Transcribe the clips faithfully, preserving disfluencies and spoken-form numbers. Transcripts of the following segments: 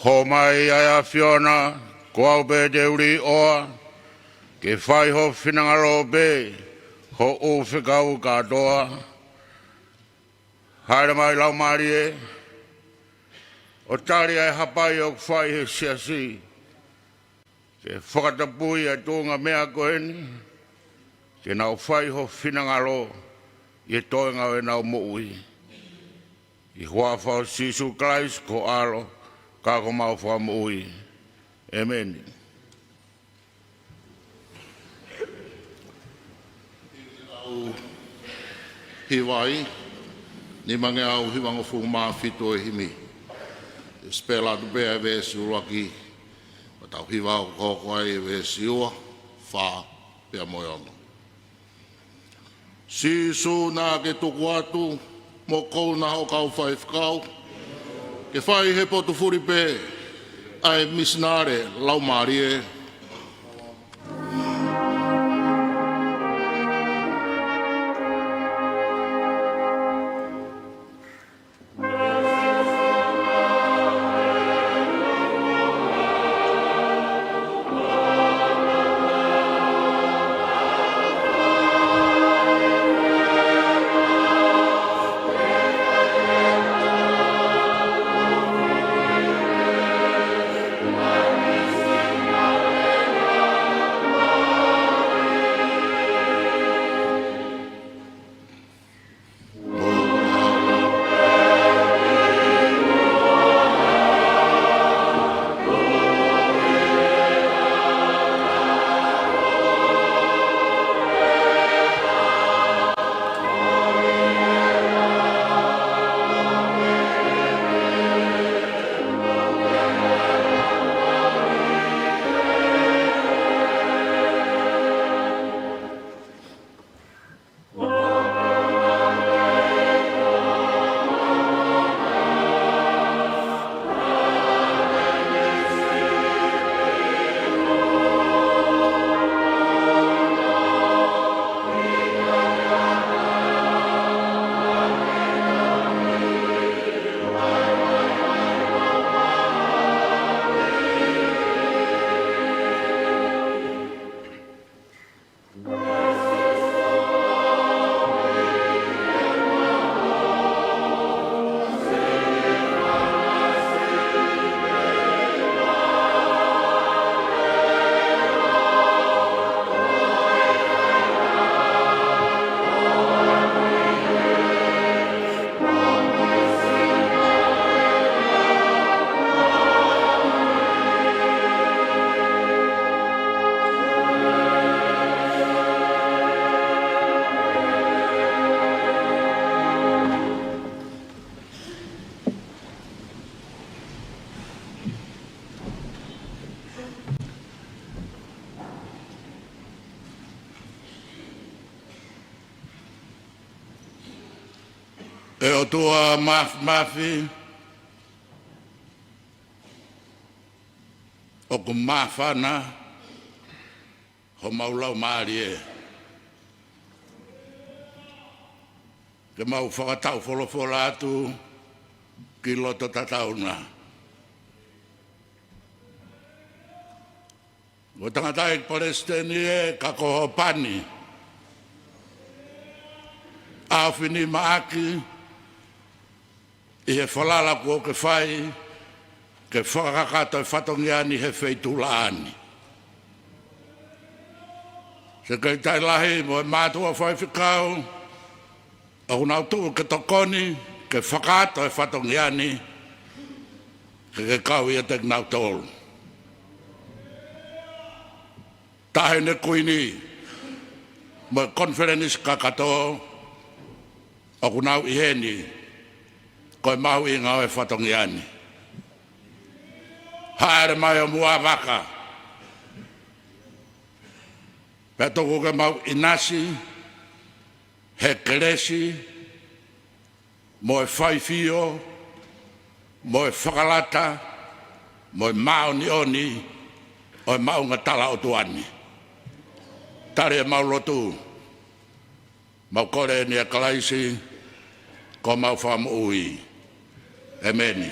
Hō mai ʻa e ʻAfiona, ko au pē te u līʻoa, ke fai ho finangalo pē, hoʻo fekau kātoa. Hāʻele mai Laumālie, ʻo tali ʻa e hapai ʻoku fai he siasi, ke fakatapui ʻa e tuʻunga meʻa ko eni, ke nau fai ho finangalo ʻi he toenga ʻo ʻenau moʻui. ʻI he huafa ʻo Sīsū Kalaisi ko ho ʻAlo, ka ko homau Fakamoʻui. ʻĒmeni. ʻAu hiva ʻi he nimangeau hivangofulu mā fitu ʻo e himi. Sipela atu pē ʻa e veesi ʻuluaki, ʻo tau hiva hokohoko ai ʻa e veesi ua, fā, pea mo e ono. Sīsū naʻa ke tuku atu, mo kouna hoʻo kau faifekau, ke fai he potu fuli pē ʻa e misinale Laumālie. ʻE ʻOtua Māfimafi, ʻoku māfana homau laumālie ke mau fakataufolofola atu ki loto tatau na. Ko e tangataʻeiki palesiteni ē, ka ko ho pani, ʻaofinimaʻaki ʻi he falala kuo ke fai ke fakakakato e fatongia ni he feituʻu laʻā ni. Sekelitali Lahi mo e mātuʻa faifekau, ʻoku nau tuʻu ke tokoni ke fakakakato e fatongia ni, ke ke kau ʻiate kinautolu. Taʻahine Kuini mo e konifelenisi kakato, ʻoku nau ʻi heni ko e mahuʻinga ʻo e fatongia ni. Hāʻele mai ʻo muʻa vaka, pea tuku ke mau ʻinasi he kelesi mo e faifio mo e fakalata mo e māʻoniʻoni ʻo e maʻunga talaʻotua ni. Tali ʻemau lotu, mau kole ʻeni ʻia Kalaisi ko homau Fakamoʻui. ʻĒmeni.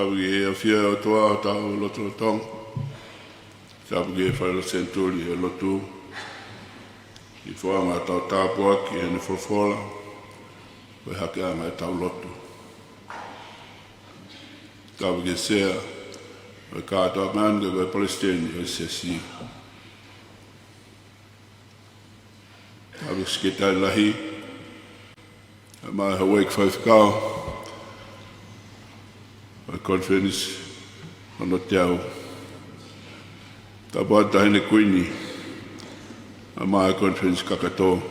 Tapu ki he ʻafio ʻa e ʻOtua ʻi hotau lotolotonga. Tapu ki he Fale ʻo e Senituli ʻi he lotu. Kiʻi foaki ʻetau tāpuaki ʻi heʻene folofola, ko e hake ange ʻetau lotu. Tapu ki he Sea ʻo e kātoanga ni, ko e Palesiteni ʻo e Siasi. Tapu ki he Sekelitali Lahi, kae ʻumaʻā e houʻeiki faifekau ʻo e Konifelenisi hono teau. Tapu atu ki he Taʻahine Kuini, kae ʻumaʻā e Konifelenisi kakato.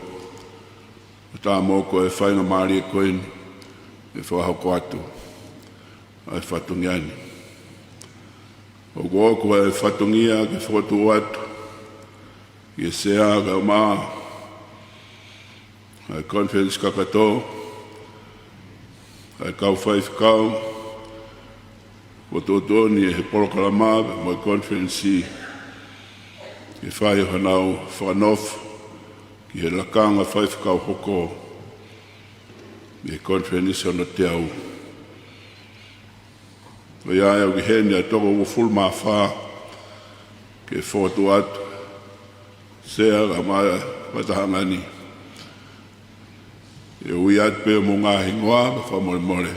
ʻOku tau maʻu ko e faingamālie ko eni ke fakahoko atu ʻa e fatongia ni. ʻOku ʻoku ʻa e fatongia ke fokotuʻu atu ki he Sea kae ʻumaʻā ʻa e Konifelenisi kakato, ʻa e kau faifekau, ʻoku tuʻutuʻuni ʻe he polokalama mo e Konifelenisi ke fai honau fakanofo ki he lakanga faifekau hoko ʻi he Konifelenisi hono teau. ʻOku ʻi ai ʻoku ʻi heni ʻa e toko uofulu mā fā ke fokotuʻu atu, Sea kae ʻumaʻā e fakatahaʻanga ni. ʻE ui atu pē homou ngaahi hingoa, pea fakamolemole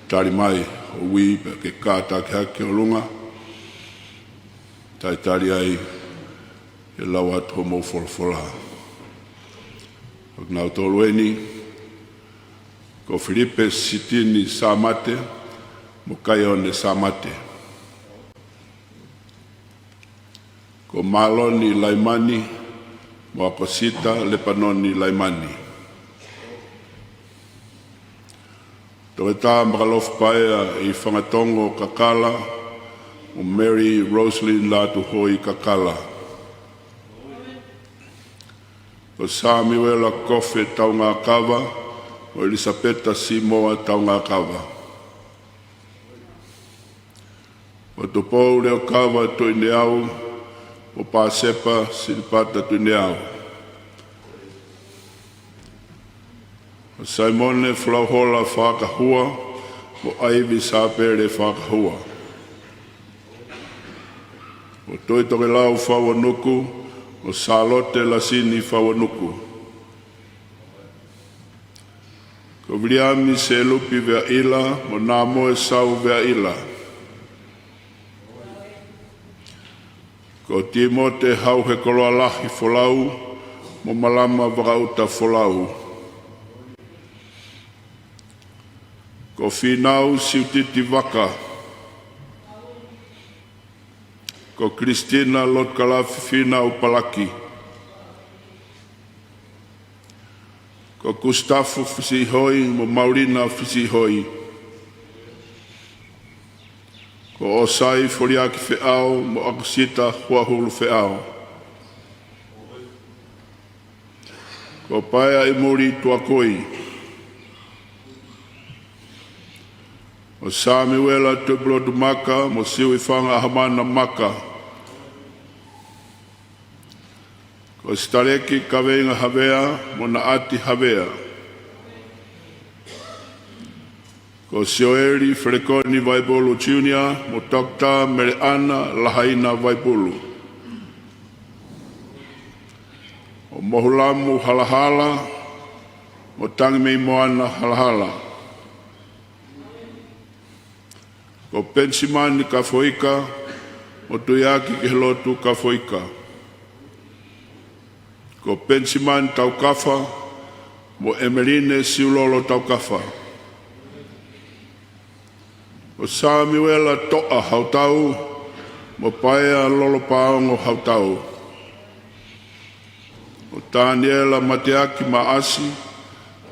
tali mai hoʻo ui pea ke kātaki hake ki ʻolunga. Talitali ai ke lau atu homou folofola. Ko kinautolu eni, ko Filipe Sitini Sāmate mo Kaione Sāmate. Ko Māloni Laimani mo ʻAkosita Lepanoni Laimani. Toketā Makalofa Paea ʻi Fangatongo Kakala, mo Mary Roselyn Lātūhoi Kakala. Ko Samiuela Kofe Taungakava, mo ʻIlisapeta Simoa Taungakava. Ko Tupou Leokava Tuʻineau, mo Pāsepa Silipata Tuʻineau. Ko Saimone Folauhola Fakahua, mo ʻAivi Sāpele Fakahua. Ko Tuʻitokelau Fauanuku, mo Sālote Lasini Fauanuku. Ko Viliami Selupi Veaʻila, mo Namoe Sau Veaʻila. Ko Tīmote Hauhekoloa Lahi Folau, mo Malama Vakaʻuta Folau. Ko Fīnau Siutiti Vaka. Ko Kilisitina Lotukalafi Fīnau Palaki. Ko Kusitafu Fisiʻihoi mo Maulina Fisiʻihoi. Ko ʻOsai Foliaki Feʻao mo ʻAkosita Huahulu Feʻao. Ko Paea ʻi Muli Tuakoi. Ko Samiuela Tuʻipulotu Maka mo Siuifanga ʻAhamana Maka. Ko Sitaleki Kaveinga Havea mo Naʻati Havea. Ko Sioeli Felekoni Vaipulu Junior mo Toketā Meleʻana Lahaina Vaipulu. Ko Mohulamu Halahala mo Tangimei Moana Halahala. Ko Penisimani Kafoika mo Tuiaki Kehelotu Kafoika. Ko Penisimani Taukafa mo ʻEmeline Siulolo Taukafa. Ko Samiuela Toʻa Hautau mo Paea Lolopaongo Hautau. Ko Taniela Mateaki Maʻasi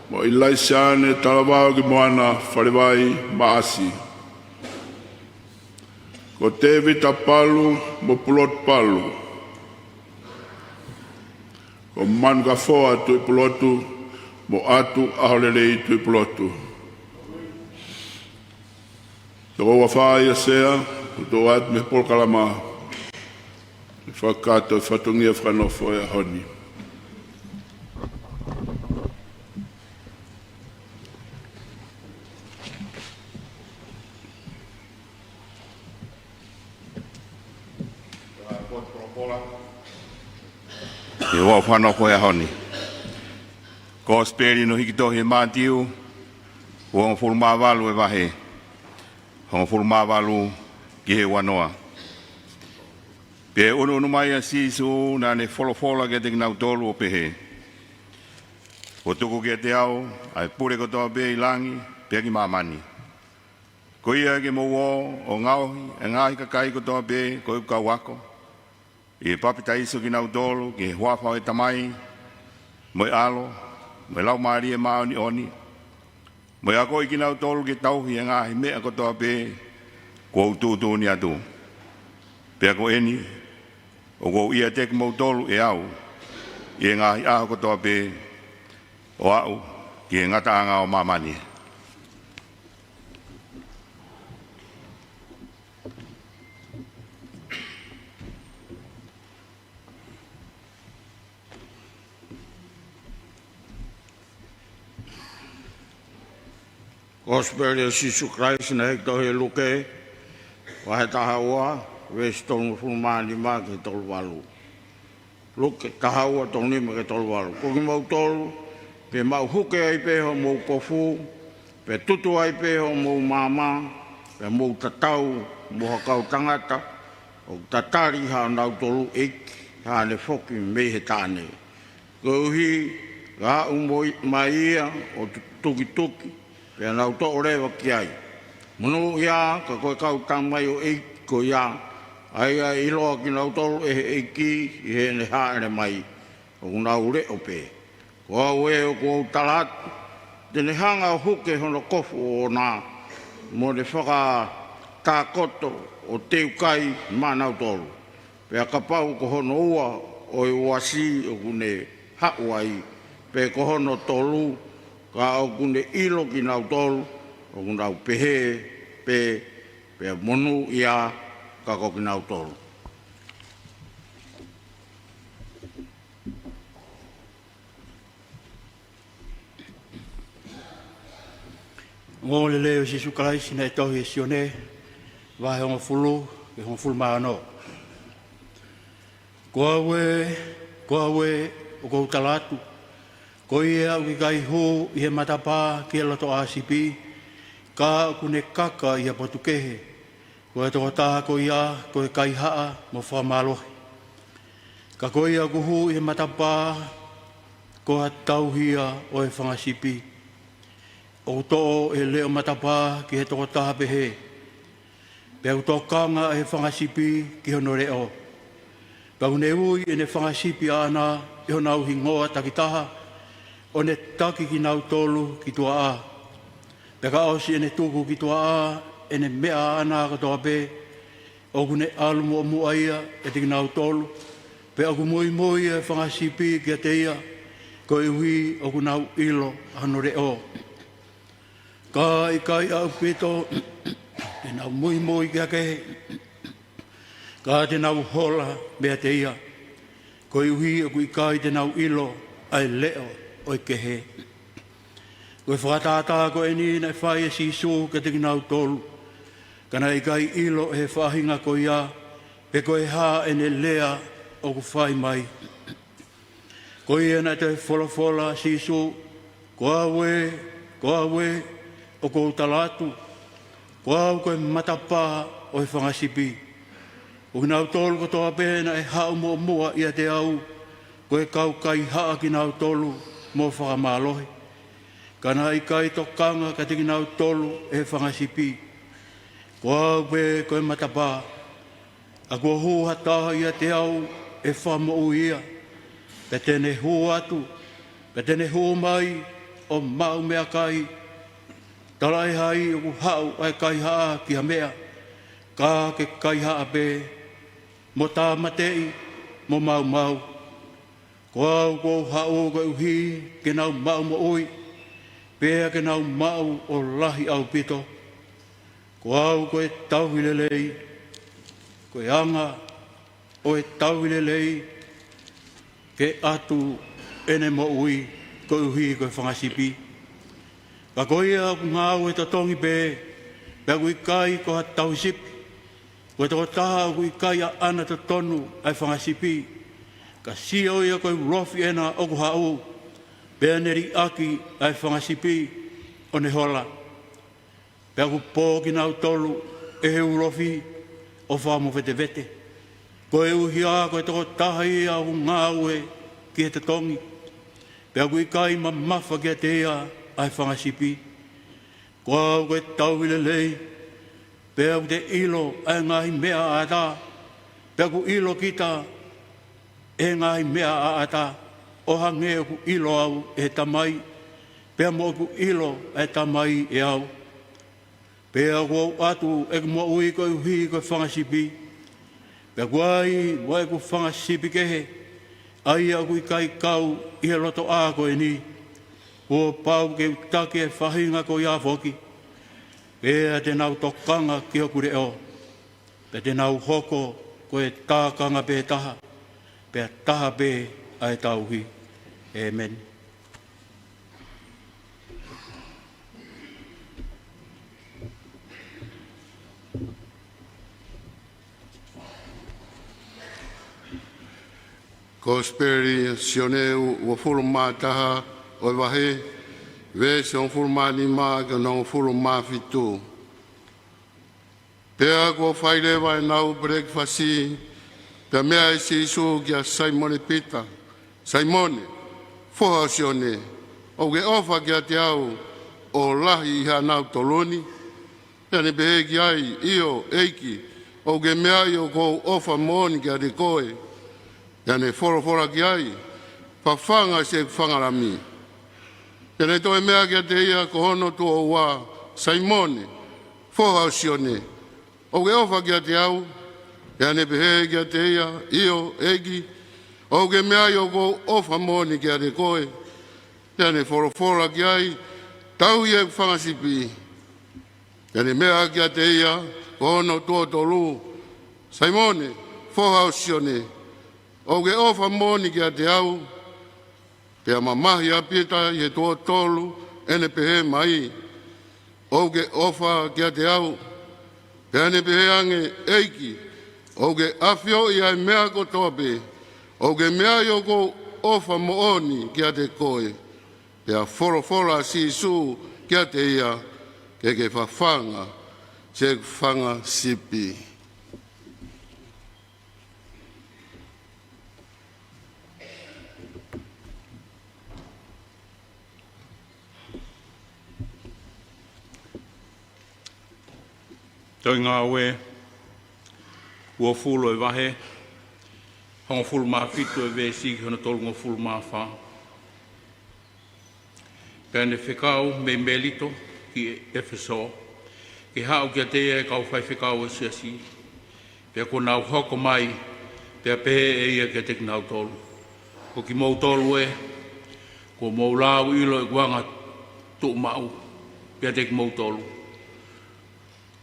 mo ʻIlaisiane Talavao ki Moana Falevai Maʻasi. Ko Tēvita Palu mo Pulotu Palu. Ko Manukafoa Tuʻipulotu mo ʻAtu ʻAholelei Tuʻipulotu. Toko ua fā ia Sea, ʻoku tuʻu atu mei he polokalama, ʻe fakakakato e fatongia fakanofo ʻo e ʻaho ni. ʻi he ua fano ko e ʻaho ni. Kosipeli naʻe hiki tohi ʻe Mātiu, uongofulu mā valu e vahe, hongofulu mā valu ki he uanoa. Pea ʻunuʻunu mai ʻa Sīsū naʻa ne folofola kiate kinautolu ʻo pehē, Kuo tuku kiate au ʻa e pule kotoa pē ʻi langi pea ki māmani. Ko ia ke mou ō ʻo ngaohi ʻa e ngaahi kakai kotoa pē ko ʻeku kau ako, ʻi he papitaiso kinautolu ki he huafa ʻo e Tamai, mo e ʻAlo, mo e Laumālie Māʻoniʻoni, mo e akoʻi kinautolu ke tauhi ʻa e ngaahi meʻa kotoa pē kuo u tuʻutuʻuni atu. Pea ko eni, ʻoku ou ʻiate kimoutolu ʻe au ʻi he ngaahi ʻaho kotoa pē, ʻo aʻu ki he ngataʻanga ʻo māmani. Kosipeli ʻa Sīsū Kalaisi naʻe hiki tohi ʻe Luke, vahe taha ua, veesi tolungofulu mā nima ki he tolu valu. Luke taha ua, tolu nima ki he tolu valu. Ko kimoutolu, ke maʻu huke ai pē homou kofu, pea tutu ai pē homou maama, pea mou tatau mo ha kau tangata ʻoku tatali haʻanautolu ʻeiki, haʻane foki mei he taʻane. Koeʻuhi ka aʻu mo i-, mai ia ʻo tu-, tukituki, pea nau toʻo leva ki ai. Monūʻia, ka ko e kau tamaioʻeiki ko ia, ʻa ia ʻe ʻiloa kinautolu ʻe he ʻEiki ʻi heʻene hāʻele mai, ʻoku nau leʻo pē. Ko au ē, ʻoku ou tala atu, te ne hanga ʻo huke hono kofu ʻoʻona, mo ne fakatākoto ʻo teukai maʻanautolu. Pea kapau ko hono ua ʻo e uasi ʻoku ne haʻu ai, pe ko hono tolu, ka ʻoku ne ʻilo kinautolu, ʻoku nau pehē pē, pea monūʻia ka ko kinautolu. Ongoongolelei ʻo Sīsū Kalaisi naʻe tohi ʻe Sione, vahe hongofulu, ki he hongofulu mā ono. Ko au ē, ko au ē, ʻoku ou tala atu, ko ia ʻoku ʻikai hū ʻi he matapā ki he lotoʻā sipi, ka ʻoku ne kaka ʻi ha potu kehe, ko e tokotaha ko ia ko e kaihaʻa mo fakamālohi. Ka ko ia ʻoku hū ʻi he matapā, ko ha tauhi ia ʻo e fanga sipi. ʻOku toʻo ʻe he leʻo matapā ki he tokotaha pehē, pea ʻoku tokanga ʻe he fanga sipi ki hono leʻo. Pea ʻoku ne ui ʻene fanga sipi ʻaʻana ʻi honau hingoa takitaha, ʻo ne taki kinautolu ki tuʻa. Pea ka ʻosi ʻene tuku ki tuʻa ʻene meʻa ʻaʻana kotoa pē, ʻoku ne ʻalu muʻomuʻa ia ʻiate kinautolu, pea ʻoku muimui ʻa e fanga sipi kiate ia, koeʻuhi ʻoku nau ʻilo ʻa hono leʻo. Ka ʻikai ʻaupito te nau muimui ki ha kehe, ka te nau hola meiate ia, koeʻuhi ʻoku ʻikai te nau ʻilo ʻa e leʻo ʻo e kehe. Ko e fakatātā ko eni naʻe fai ʻe Sīsū kiate kinautolu, ka naʻe ʻikai ʻilo ʻe he faʻahinga ko ia, pe ko e hā ʻene lea ʻoku fai mai. Ko ia naʻe toe folofola ʻa Sīsū, ko au ē, ko au ē, ʻoku ou tala atu, ko au ko e matapā ʻo e fanga sipi. Ko kinautolu kotoa pē naʻe haʻu muʻomuʻa ʻiate au, ko e kau kaihaʻa kinautolu mo fakamālohi. Ka naʻe ʻikai tokanga kiate kinautolu ʻe he fanga sipi. Ko au pē ko e matapā. ʻA kuo hū ha taha ʻiate au ʻe fakamoʻui ia, pea te ne hū atu, pea te ne hū mai ʻo maʻu meʻakai. Talaʻehai ʻoku haʻu ʻa e kaihaʻa ki ha meʻa, ka ke kaihaʻa pē, mo tāmateʻi, mo maumau. Ko au kuo u haʻu koeʻuhi ke nau maʻu moʻui, pea ke nau maʻu ʻo lahi ʻaupito. Ko au ko e tauhi lelei, ko e anga ʻo e tauhi lelei, ke ʻatu ʻene moʻui koeʻuhi ko e fanga sipi. Ka ko ia ʻoku ngāue totongi pē, pea ʻoku ʻikai ko ha tauhi sipi, ko e tokotaha ʻoku ʻikai ʻaʻana totonu ʻa e fanga sipi, Ka sio ia ko e ulofi ʻena ʻoku haʻu, pea ne liʻaki ʻa e fanga sipi ʻo ne hola. Pea ʻoku pō kinautolu ʻe he ulofi ʻo fakamovetevete. Koeʻuhi ko e tokotaha ia ʻoku ngāue ki he totongi. Pea ʻoku ʻikai mamafa kiate ia ʻa e fanga sipi. Ko au ko e tauhi lelei, pea ʻoku te ʻilo ʻa e ngaahi meʻa ʻaʻata, pea ʻoku ʻilo kita ʻe he ngaahi meʻa ʻaʻata, ʻo hangē ʻoku ʻilo au ʻe he Tamai, pea mo ʻoku ʻilo ʻa e Tamai ʻe au. Pea ʻoku ou ʻoatu ʻeku moʻui koeʻuhi ko e fanga sipi. Pea ʻoku ʻi ai mo ʻeku fanga sipi kehe, ʻa ia ʻoku ʻikai kau ʻi he lotoʻā ko eni. Kuo pau ke u taki e faʻahinga ko ia foki. Pea te nau tokanga ki hoku leʻo. Pea te nau hoko ko e tākanga pē taha. Pea taha pē ʻa e tauhi. ʻĒmeni. Kosipeli ʻa Sione uofulu mā taha ʻo e vahe, veesi hongofulu mā nima ki he hongofulu mā fitu. Pea kuo fai leva ʻenau pelekifasi, pea meʻa ʻe Sīsū kia Saimone Pita, Saimone, foha ʻo Sione, ʻoku ke ʻofa kiate au ʻo lahi ʻi haʻanautolu ni? Pea ne pehē ki ai, ʻIo, ʻEiki, ʻoku ke meaʻi ʻoku ou ʻofa moʻoni kiate koe. Pea ne folofola ki ai, Fafanga siʻeku fanga lami. Pea ne toe meʻa kiate ia ko hono tuʻo ua, Saimone, foha ʻo Sione, ʻoku ke ʻofa kiate au? Pea ne pehē kiate ia, ʻIo, ʻEiki, ʻoku ke meaʻi ʻoku ou ʻofa moʻoni kiate koe. Pea ne folofola ki ai, Tauhi ʻeku fanga sipi. Pea ne meʻa kiate ia ko hono tuʻo tolu, Saimone, foha ʻo Sione, ʻoku ke ʻofa moʻoni kiate au? Pea mamahi ʻa Pita ʻi he tuʻo tolu, ʻene pehē mai, ʻOku ke ʻofa kiate au? Pea ne pehē ange, ʻEiki, ʻoku ke ʻafioʻi ʻa e meʻa kotoa pē, ʻoku ke meaʻi ʻoku ou ʻofa moʻoni kiate koe. Pea folofola ʻa Sīsū kiate ia, Ke ke fafanga siʻeku fanga sipi. Tohi Ngāue uofulu ʻo e vahe, hongofulu mā fitu ʻo e veesi ki hono tolungofulu mā fā. Pea ne fekau mei Melito ki ʻEfesō, ke haʻu kiate ia ʻa e kau faifekau ʻo e siasi. Pea kuo nau hoko mai, pea pehē ʻe ia kiate kinautolu, Ko kimoutolu ē, kuo mou lau ʻilo ʻeku anga tuʻumaʻu kiate kimoutolu,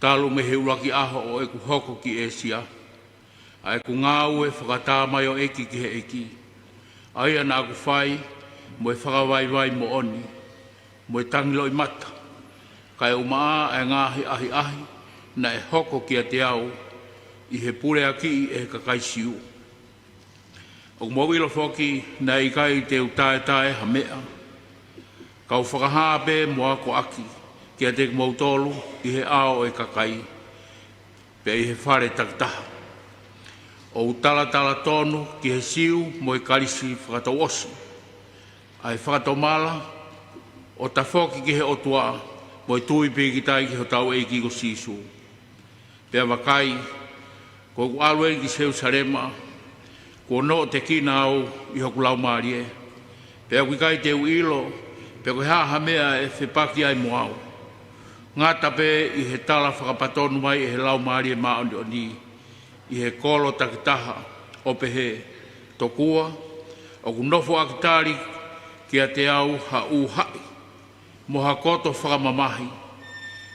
talu mei he ʻuluaki ʻaho ʻo ʻeku hoko ki ʻĒsia, ʻa ʻeku ngāue fakatamaioʻeiki ki he ʻEiki, ʻa ia naʻa ku fai mo e fakavaivai moʻoni, mo e tangi loʻimata, kae ʻumaʻā ʻa e ngaahi ʻahiʻahi naʻe hoko kiate au ʻi he puleakiʻi ʻe he kakai Siu. ʻOku mou ʻilo foki naʻe ʻikai te u taetae ha meʻa, ka u fakahā pē mo akoʻaki kiate kimoutolu ʻi he ʻao ʻo e kakai, pea ʻi he fale takitaha, ʻo u talatala tonu ki he Siu mo e Kalisi fakatouʻosi, ʻa e fakatomala ʻo tafoki ki he ʻOtua, mo e tui pīkitai ki hotau ʻEiki ko Sīsū. Pea vakai, ko ʻeku ʻalu eni ki Selūsalema, kuo noʻotekina au ʻi hoku laumālie, pea ʻoku ʻikai te u ʻilo pe ko e hā ha meʻa ʻe fepaki ai mo au, ngata pē ʻi he tala fakapatonu mai ʻe he Laumālie Māʻoniʻoni ʻi he kolo takitaha, ʻo pehē, Tokua, ʻoku nofoʻaki tali kiate au ha ʻū haʻi, mo ha koto fakamamahi,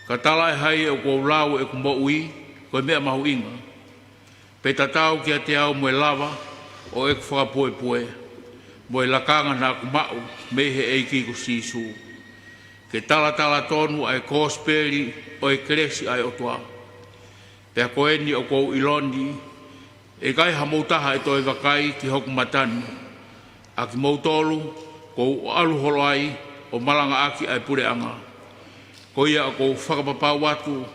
ka talaʻehai ʻoku ou lau ʻeku moʻui ko e meʻa mahuʻinga, pe tatau kiate au mo e lava ʻo ʻeku fakapuepue, mo e lakanga naʻa ku maʻu mei he ʻEiki ko Sīsū, ke talatala tonu ʻa e kosipeli ʻo e kelesi ʻa e ʻOtua. Pea ko eni ʻoku ou ʻilo ni, ʻE ʻikai hamou taha ʻe toe vakai ki hoku mata ni, ʻa kimoutolu kuo u ʻalu holo ai ʻo malangaʻaki ʻa e puleʻanga. Ko ia ʻoku ou fakapapau atu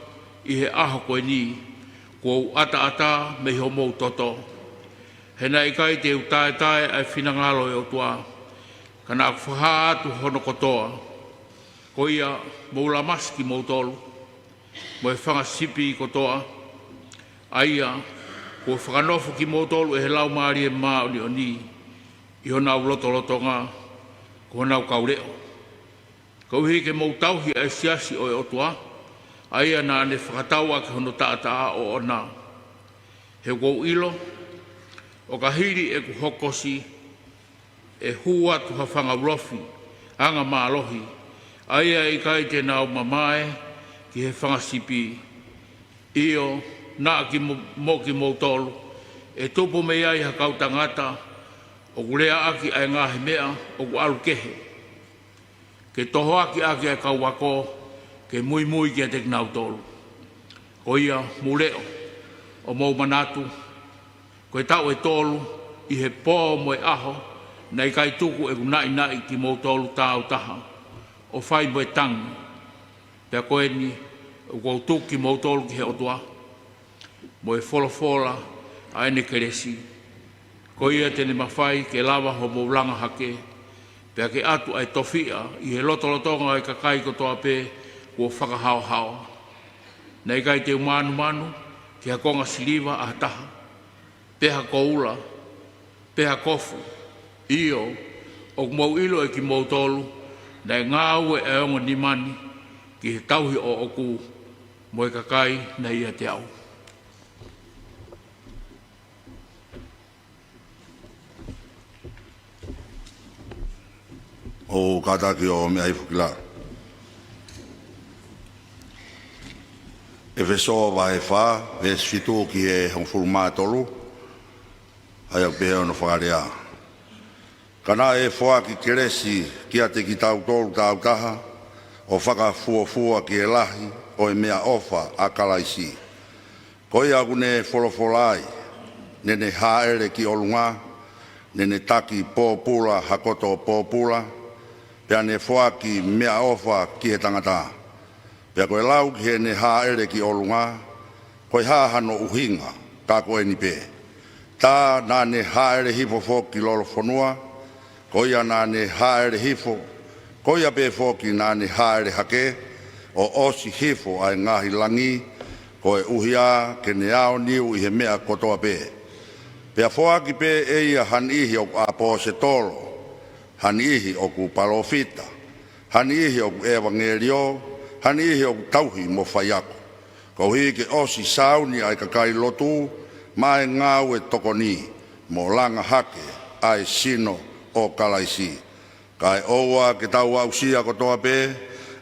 ʻi he ʻaho ko eni, kuo u ʻataʻatā mei homou toto. He naʻe ʻikai te u taetae ʻa e finangalo ʻo e ʻOtua, ka naʻa ku fakahā atu hono kotoa. Ko ia, mou lamasi kimoutolu mo e fanga sipi kotoa, ʻa ia kuo fakanofo kimoutolu ʻe he Laumālie Māʻoniʻoni ʻi honau lotolotonga, ko honau kau leʻo, koeʻuhi ke mou tauhi ʻa e siasi ʻo e ʻOtua, ʻa ia naʻa ne fakatau ʻaki hono taʻataʻa ʻoʻona. He ʻoku ou ʻilo ʻo ka hili ʻeku hokosi, ʻe hū atu ha fanga ulofi angamālohi, ʻa ia ʻe ʻikai te nau mamae ki he fanga sipi. ʻIo, naʻa ki mo, mo kimoutolu ʻe tupu mei ai ha kau tangata ʻoku leaʻaki ʻa e ngaahi meʻa ʻoku ʻalu kehe, ke tohoakiʻaki ʻa e kau ako ke muimui kiate kinautolu. Ko ia, mou leʻo, ʻo mou manatu, ko e taʻu ʻe tolu ʻi he pō mo e ʻaho, naʻe ʻikai tuku ʻeku naʻinaʻi kimoutolu tāutaha ʻo fai mo e tangi. Pea ko eni, ʻoku ou tuku kimoutolu ki he ʻOtua, mo e folofola ʻa ʻene kelesi. Ko ia te ne mafai ke lava homou langa hake, pea ke ʻatu ʻa e tofiʻa ʻi he lotolotonga ʻo e kakai kotoa pē kuo fakahaohaoa. Naʻe ʻikai te u mānumanu ki ha konga siliva ʻa ha taha, pe ha koula, pe ha kofu. ʻIo, ʻoku mou ʻilo ʻe kimoutolu naʻe ngāue ʻa e ongo nima ni ki he tauhi ʻoʻoku mo e kakai naʻe ʻiate au. ʻOku kātaki ʻo meʻa hifo ki lalo. ʻEfesō vahe fā, veesi fitu ki he hongofulu mā tolu, ʻa ia ʻoku pehē hono fakalea: Ka naʻe foaki kelesi kiate kitautolu tāutaha, ʻo fakafuofua ki he lahi ʻo e meʻaʻofa ʻa Kalaisi. Ko ia ʻoku ne folofola ai, naʻa ne hāʻele ki ʻolunga, naʻa ne taki pōpula ha koto pōpula, pea ne foaki meʻaʻofa ki he tangata. Pea ko e lau ki heʻene hāʻele ki ʻolunga, ko e hā hano ʻuhinga, ka ko eni pē: Tā naʻa ne hāʻele hifo foki ki lolofonua, ko ia naʻa ne hāʻele hifo, ko ia pē foki naʻa ne hāʻele hake, ʻo ʻosi hifo ʻa e ngaahi langi, koeʻuhi ke ne aoniu ʻi he meʻa kotoa pē. Pea foaki pē ʻe ia ha niʻihi ʻoku ʻaposetolo, ha niʻihi ʻoku palōfita, ha niʻihi ʻoku ʻevangeliō, ha niʻihi ʻoku tauhi mo faiako, koeʻuhi ke ʻosi sāuni ʻa e kakai lotu maʻa e ngāue tokoni, mo langa hake ʻa e sino ʻo Kalaisi. Kae ʻoua ke tau aʻusia kotoa pē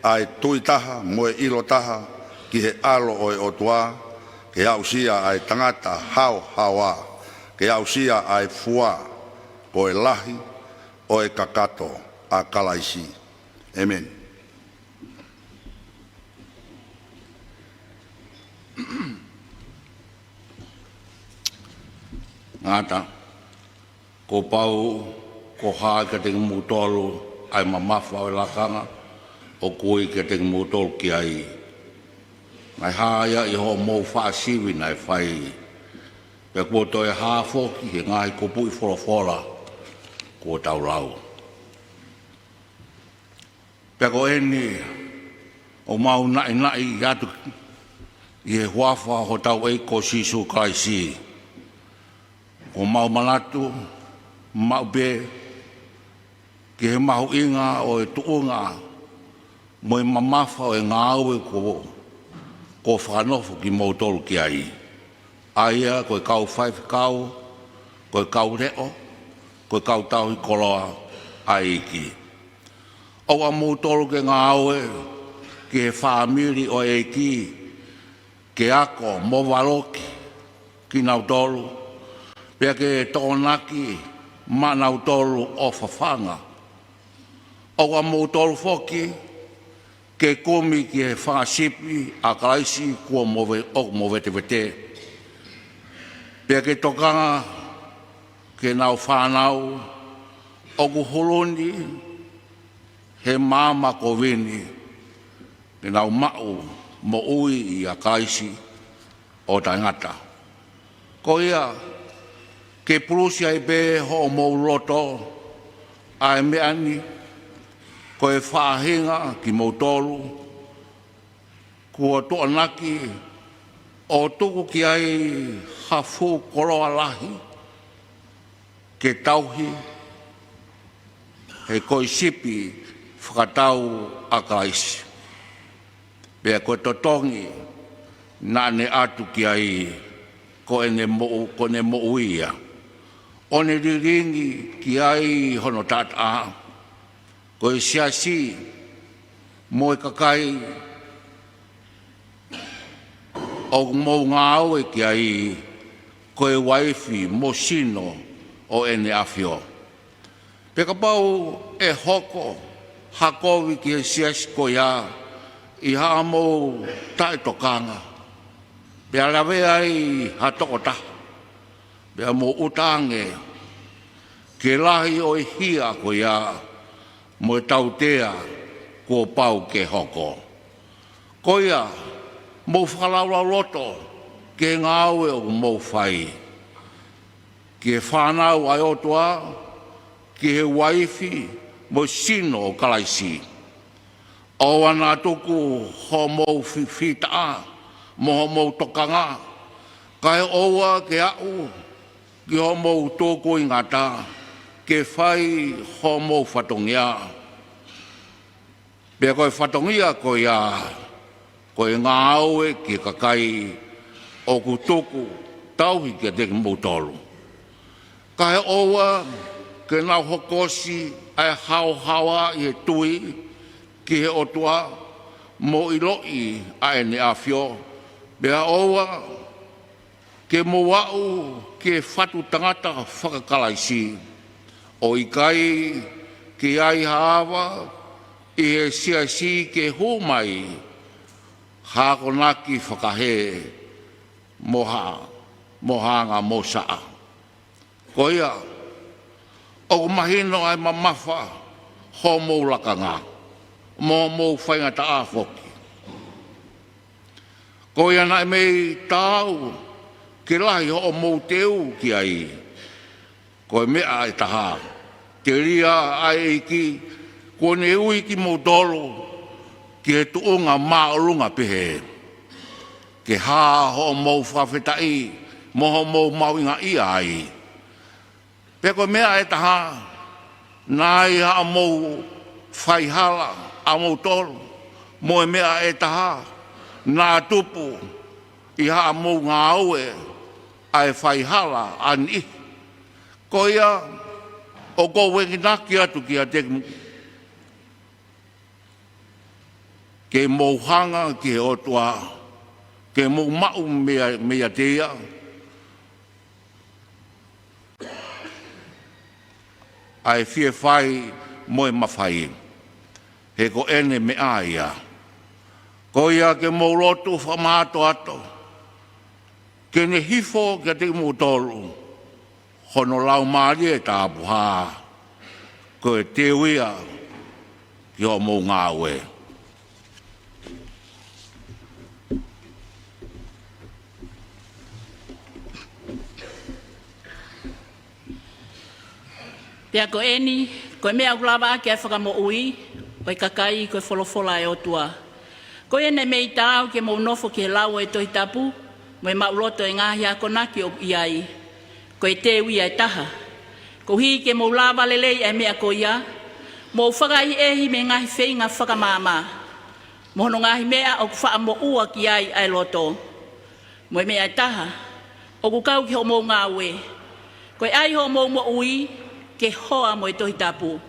ʻa e tui taha mo e ʻilo taha ki he ʻAlo ʻo e ʻOtua, ke aʻusia ʻa e tangata haohaoa, ke aʻusia ʻa e fua, ko e lahi ʻo e kakato ʻa Kalaisi. ʻĒmeni. Ngata, kuo pau kuo hā kiate kimoutolu ʻa e mamafa ʻo e lakanga, ʻoku ui kiate kimoutolu ki ai. Naʻe hā ia ʻi hoʻomou faʻa sivi naʻe fai, pea kuo toe hā foki he ngaahi kupuʻi folofola kuo tau lau. Pea ko eni, ʻoku mau naʻinaʻi atu ʻi he huafa ʻo hotau ʻEiki ko Sīsū Kalaisi, kuo mau manatu maʻu pē ki he mahuʻinga ʻo e tuʻunga mo e mamafa ʻo e ngāue kuo, kuo fakanofo kimoutolu ki ai, ʻa ia ko e kau faifekau, ko e kau leʻo, ko e kau tauhi koloa ʻa e ʻEiki. ʻOua moutolu ke ngāue ki he fāmili ʻo e ʻEiki, ke ako mo valoki kinautolu, pea ke tokonaki maʻanautolu ʻo fafanga. ʻOua moutolu foki ke kumi ki he fanga sipi ʻa Kalaisi kuo move-, ʻoku movetevete, Pea ke tokanga ki heʻenau fānau ʻoku hulu ni he maama kovi ni, ke nau maʻu moʻui ʻia Kalaisi ʻo taʻengata. Ko ia, ke pulusi ai pē hoʻomou loto ʻa e meʻa ni, ko e faʻahinga kimoutolu kuo toʻonaki ʻo tuku ki ai ha fuʻu koloa lahi, ke tauhi, he ko e sipi fakatau ʻa Kalaisi. Pea ko e totongi naʻa ne ʻatu ki ai ko ʻene moʻu-, ko ʻene moʻui ia, ʻo ne lilingi ki ai hono taʻataʻa, ko e siasi mo e kakai ʻoku mou ngāue ki ai, ko e uaifi mo sino ʻo ʻEne ʻAfio. Pea kapau ʻe hoko ha kovi ki he siasi ko ia ʻi haʻamou taʻetokanga, pea lavea ai ha tokotaha, pea mou ʻuta ange ki he lahi ʻo e hia ko ia mo e tautea kuo pau ke hoko. Ko ia, mou fakalaulauloto ki he ngāue ʻoku mou fai, ki he fānau ʻa e ʻOtua, ki he uaifi mo e sino ʻo Kalaisi. ʻOua naʻa tuku hoʻomou fifitaʻa mo hoʻomou tokanga, kae ʻoua ke aʻu ki hoʻomou tūkuingata ke fai hoʻomou fatongia. Pea ko e fatongia ko ia, ko e ngāue ki he kakai ʻoku tuku tauhi kiate kimoutolu. Kae ʻoua ke nau hokosi ʻa e haohaoa ʻi he tui ki he ʻOtua mo ʻiloʻi ʻa ʻEne ʻAfio, pea ʻoua ke mou aʻu ki he fatu tangata faka-Kalaisi, ʻo ʻikai ke ʻi ai ha ava ʻi he siasi ke hū mai ha akonaki fakahē mo ha, mo ha anga mōsaʻa. Ko ia, ʻoku mahino ʻa e mamafa hoʻomou lakanga mo hoʻomou faingataʻa foki. Ko ia naʻe mei taau ke lahi hoʻomou teu ki ai. Ko e meʻa ʻe taha, telia ʻa e ʻEiki kuo ne ui kimoutolu ki he tuʻunga māʻolunga pehē, ke hā hoʻomou fakafetaʻi mo hoʻomou mahuʻingaʻia ai. Pea ko e meʻa ʻe taha, naʻe ʻi ai haʻamou faihala ʻamoutolu, mo e meʻa ʻe taha, naʻa tupu ʻi haʻamou ngāue ʻa e faihala ʻa e niʻihi. Ko ia, ʻoku ou enginaki atu kiate kimoutolu, ke mou hanga ki he ʻOtua, ke mou maʻu mei, meiate ia ʻa e fie fai mo e mafai, he ko ʻene meʻa ia. Ko ia ke mou lotu fakamātoato, ke ne hifo kiate kimoutolu hono Laumālie Tapuhā, ko e teu ia ki hoʻomou ngāue. Pea ko eni, ko e meʻa ʻoku lava ʻaki ʻa e fakamoʻui ʻo e kakai, ko e folofola ʻa e ʻOtua. Ko ia naʻe mei taau ke mou nofo ki he lau ʻo e Tohi Tapu, mo e maʻuloto ʻo e ngaahi akonaki ʻoku ʻi ai. Ko e teu ia ʻe taha. Koeʻuhi ke mou lava lelei ʻa e meʻa ko ia, mou fakaʻehiʻehi mei he ngaahi feinga fakamaama, mo hono ngaahi meʻa ʻoku faʻa moʻua ki ai ʻa e loto. Mo e meʻa ʻe taha, ʻoku kau ki hoʻomou ngāue, ko e ʻai hoʻomou moʻui ke hoa mo e Tohi Tapu.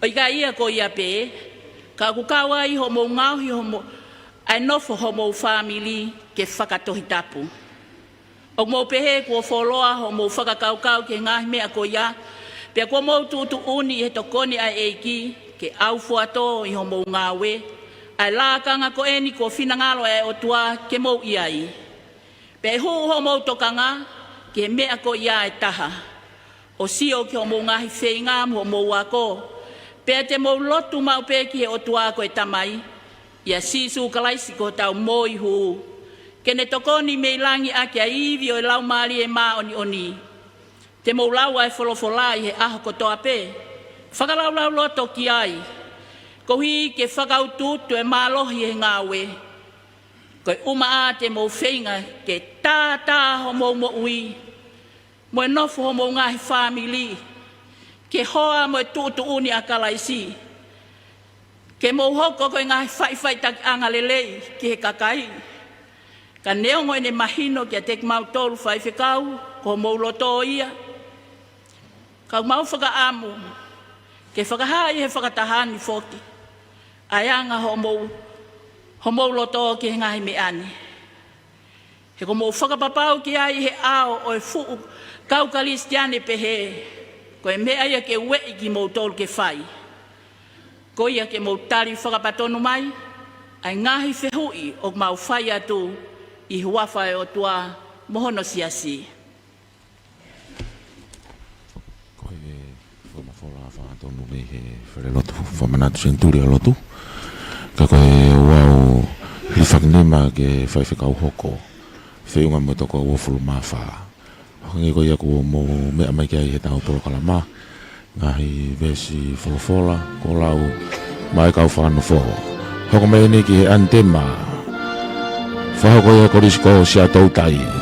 ʻO ʻikai ia ko ia pē, ka ʻoku kau ai hoʻomou ngaohi hoʻomou, ʻa e nofo hoʻomou fāmili ke faka-Tohi Tapu. ʻOku mou pehē kuo fuoloa hoʻomou fakakaukau ki he ngaahi meʻa ko ia, pea kuo mou tuʻutuʻuni ʻi he tokoni ʻa e ʻEiki, ke ʻaufuatō ʻi hoʻomou ngāue ʻa e lakanga ko eni kuo finangalo ʻa e ʻOtua ke mou ʻi ai. Pea ʻi he hū hoʻomou tokanga, ʻi he meʻa ko ia ʻe taha, ʻo sio ki hoʻomou ngaahi feinga mo hoʻomou ako, pea te mou lotu maʻu pē ki he ʻOtua ko e Tamai, ʻia Sīsū Kalaisi ko hotau moihū, ke ne tokoni mei langi ʻaki ʻa e ivi ʻo e Laumālie Māʻoniʻoni. Te mou lau ʻa e folofola ʻi he ʻaho kotoa pē, fakalaulauloto ki ai, koeʻuhi ke fakautuutu e mālohi ʻi he ngāue. Ko e ʻumaʻā te mou feinga ke tātā hoʻomou moʻui, mo e nofo hoʻomou ngaahi fāmili, ke hoa mo e tuʻutuʻuni ʻa Kalaisi, ke mou hoko ko e ngaahi faʻifaʻitakiʻanga lelei ki he kakai. Ka neongo ʻene mahino kiate kimautolu faifekau, ko homou loto ia, ka ʻoku mau fakaʻamu ke fakahā ʻi he fakataha ni foki ʻa e anga hoʻomou, hoʻomou loto ki he ngaahi meʻa ni. He ʻoku mou fakapapau ki ai ʻi he ʻao ʻo e fuʻu kau Kalisitiane pehē, ko e meʻa ia ke ueʻi kimoutolu ke fai, ko ia ke mou tali fakapatonu mai ʻa e ngaahi fehuʻi ʻoku mau fai atu ʻi he huafa ʻo e ʻOtua mo hono siasi. Ko e fakamafola fakatonutonu mei he Falelotu Fakamanatu Senituli ʻo e Lotu. Ka ko e ʻoku ou hilifakinima ki he faifekau hoko, feʻunga mo e toko uofulu mā fā. Hangē ko ia kuo mou meʻa mai ki ai heʻetau polokalama, ngaahi veesi folofola, ko e lau maʻa e kau fakanofo. Hoko mai eni ki he ʻanitema. Fakahoko ia ʻe he Kolisi ko Siaʻatoutai.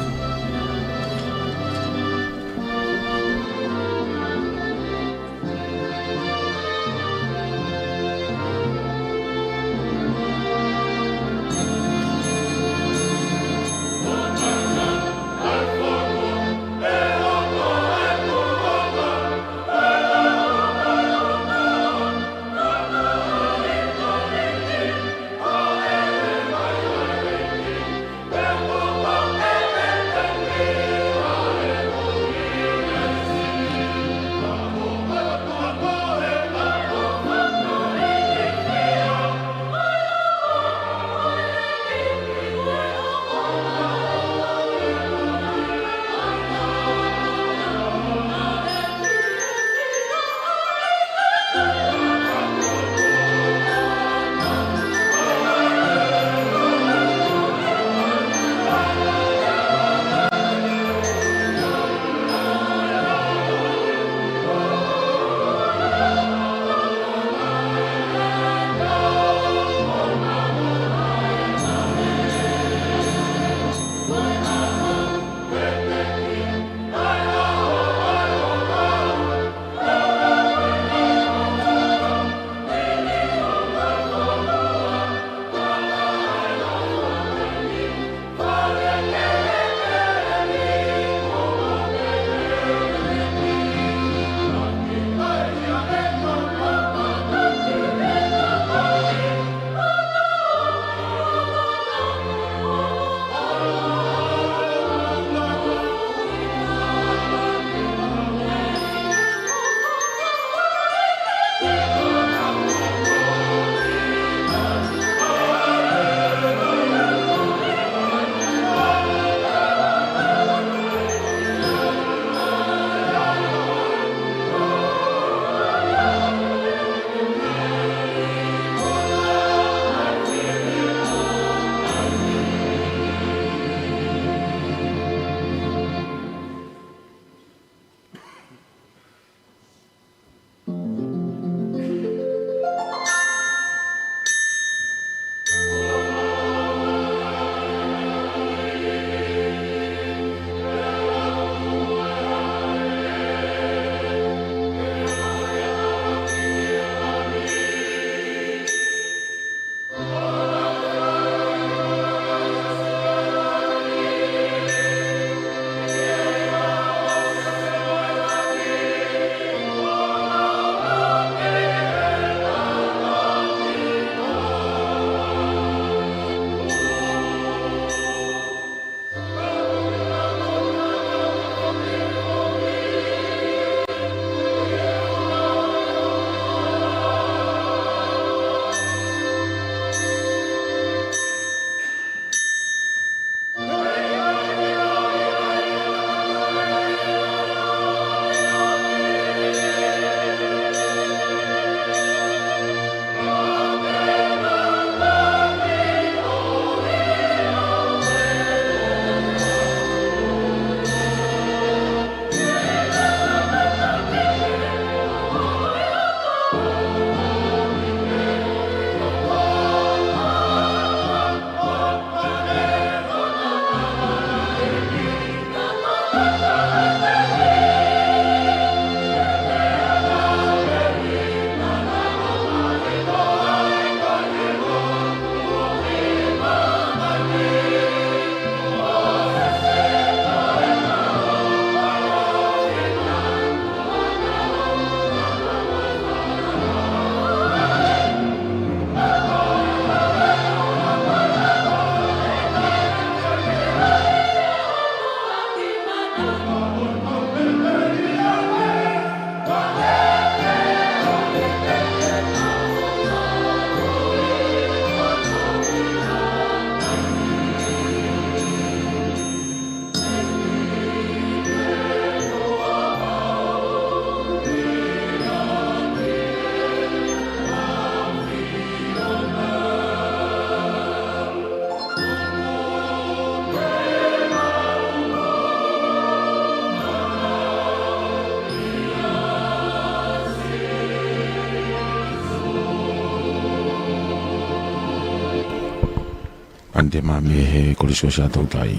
Ante mā mei he Kolisi ʻo Siaʻatoutai.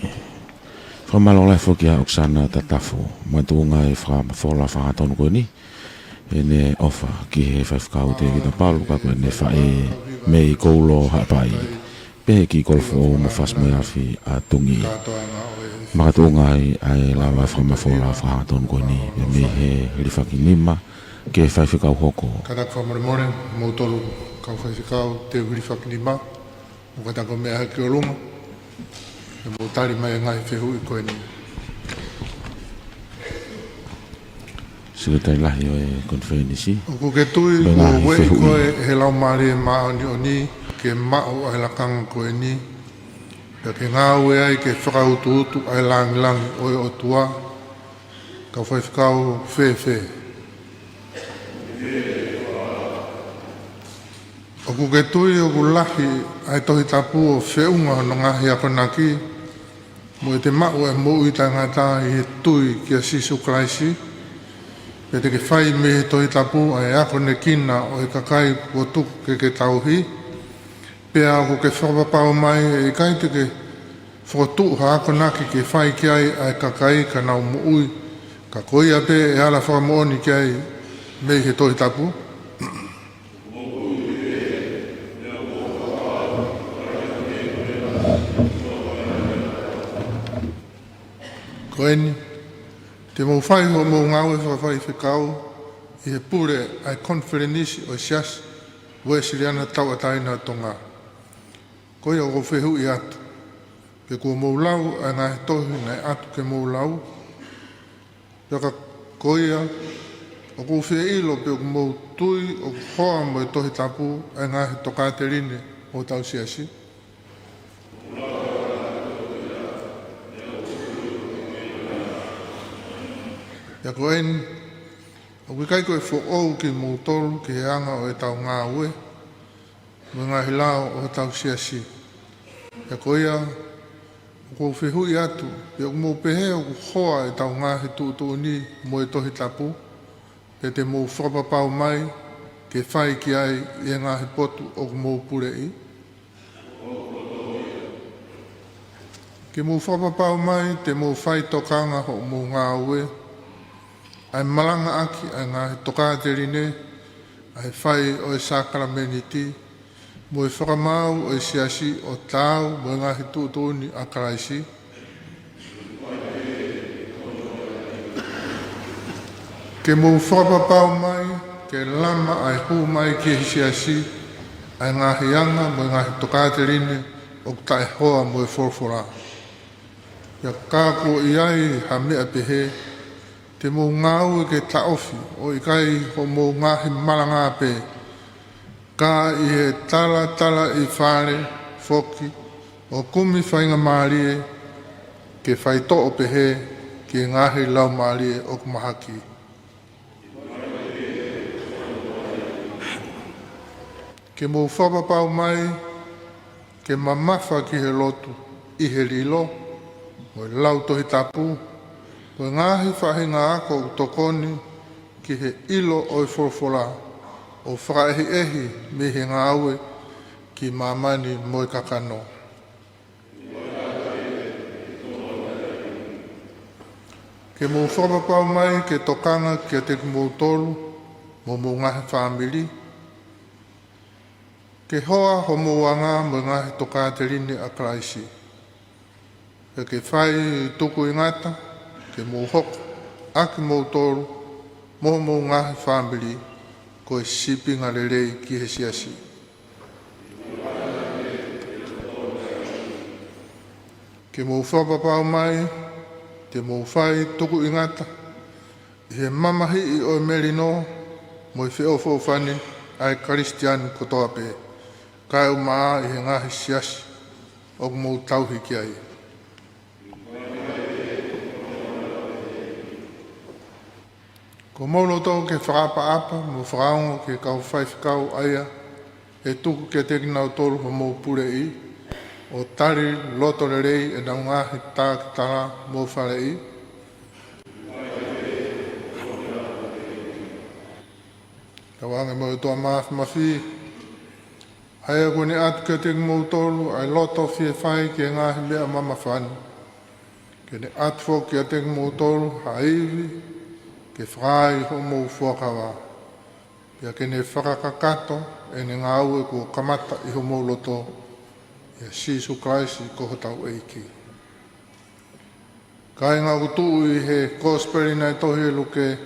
Fakamālō lahi foki ʻa ʻOkesana Tatafo, makatuʻunga ʻi he fakamafola fakahangatonu ko eni, ʻene ʻofa ki he faifekau Tēvita Palu, ka ko ʻene faʻē mei Koulo Haʻapai, pehē ki Kolofoʻou mo Fasi mo e Afi ʻa Tungi. Makatuʻunga ʻi he lava e fakamafola fakahangatonu ko eni, mei he hilifakinima ki he faifekau hoko. Kātaki fakamolemole, moutolu kau faifekau, teu hilifakinima, mo kātaki meʻa hake ki ʻolunga, ʻo mou tali mai e ngaahi fehuʻi ko eni. Sekelitali Lahi ʻo e Konifelenisi. ʻOku ke tui kuo ueʻi koe ʻe he Laumālie Māʻoniʻoni ke maʻu ʻa e lakanga ko eni, pea ke ngāue ai ke fakautuutu ʻa e lāngilangi ʻo e ʻOtua, kau faifekau fēfē? ʻOku ke tui ʻoku lahi ʻa e Tohi Tapu ʻo feʻunga hono ngaahi akonaki, mo ʻete maʻu ʻa e moʻui taʻengata ʻi he tui kia Sīsū Kalaisi, pea te ke fai mei he Tohi Tapu ʻa e akonekina ʻo e kakai kuo tuku ke ke tauhi, pea ʻoku ke fakapapau mai ʻe ʻikai te ke fokotuʻu ha akonaki ke fai ki ai ʻa e kakai ka nau moʻui, ka ko ia pē ʻe ala fakamoʻoni ki ai mei he Tohi Tapu? Ko eni, te mou fai hoʻomou ngāue fakafaifekau ʻi he pule ʻa e Konifelenisi ʻo e Siasi Uēsiliana Tauʻatāina ʻo Tonga. Ko ia ʻoku ou fehuʻi atu, pe kuo mou lau ʻa e ngaahi tohi naʻe ʻatu ke mou lau? Pea ka ko ia, ʻoku ou fie ʻilo pe ʻoku mou tui ʻoku hoa mo e Tohi Tapu ʻa e ngaahi tokāteline ʻo hotau siasi? Pea ko eni, ʻoku ʻikai ko e foʻou kimoutolu ki he anga ʻo ʻetau ngāue mo e ngaahi lao ʻo hotau siasi. Pea ko ia, ʻoku ou fehuʻi atu, pe ʻoku mou pehē ʻoku hoa ʻetau ngaahi tuʻutuʻuni mo e Tohi Tapu, pea te mou fakapapau mai ke fai ki ai ʻi he ngaahi potu ʻoku mou puleʻi? Ke mou fakapapau mai te mou fai tokanga hoʻomou ngāue ʻa e malangaʻaki ʻa e ngaahi tokāteline ʻa e fai ʻo e sākalamēniti mo e fakamaau ʻo e siasi ʻo taau mo e ngaahi tuʻutuʻuni ʻa Kalaisi. Ke mou fakapapau mai ke lama ʻa e hū mai ki he siasi ʻa e ngaahi anga mo e ngaahi tokāteline ʻoku taʻehoa mo e folofola. Pea ka kuo ʻi ai ha meʻa pehē, te mou ngāue ke taʻofi ʻo ʻikai hoʻomou ngaahi malanga pē, ka ʻi he talatalaifale foki ʻo kumi faingamālie ke faitoʻo pehē ki he ngaahi laumālie ʻoku mahaki. Ke mou fakapapau mai ke mamafa ki he lotu ʻi he lilo mo e lau Tohi Tapu mo e ngaahi faʻahinga ako ʻoku tokoni ki he ʻilo ʻo e folofola, ʻo fakaʻehiʻehi mei he ngāue ki māmani mo e kakano. Ke mou fakapapau mai ke tokanga kiate kimoutolu mo homou ngaahi fāmili, ke hoa hoʻomou anga mo e ngaahi tokāteline ʻa Kalaisi. Pea ke fai tukuingata ke mou hoko ʻa kimoutolu mo homou ngaahi fāmili ko e sīpinga lelei ki he siasi. Ke mou fakapapau mai te mou fai tukuingata ʻi he mamahiʻi ʻo e melino mo e feʻofoʻofani ʻa e Kalisitiane kotoa pē, kae ʻumaʻā ʻi he ngaahi siasi ʻoku mou tauhi ki ai. Ko mou loto ke fakaʻapaʻapa mo fakaongo ki he kau faifekau ʻa ia ʻe tuku kiate kinautolu hoʻomou puleʻi, ʻo tali loto lelei ʻenau ngaahi tākitala mo faleʻi. Tauange mo e ʻOtua Māfimafi, ʻA ia kuo ne ʻatu kiate kimoutolu ʻa e loto fie fai ki he ngaahi meʻa mamafa ni, ke ne ʻatu foki kiate kimoutolu ha ivi ke fakaai hoʻomou fuakava, pea ke ne fakakakato ʻene ngāue kuo kamata ʻi homou loto, ʻia Sīsū Kalaisi ko hotau ʻEiki. Kāinga, ʻoku tuʻu ʻi he Kosipeli naʻe tohi ʻe Luke: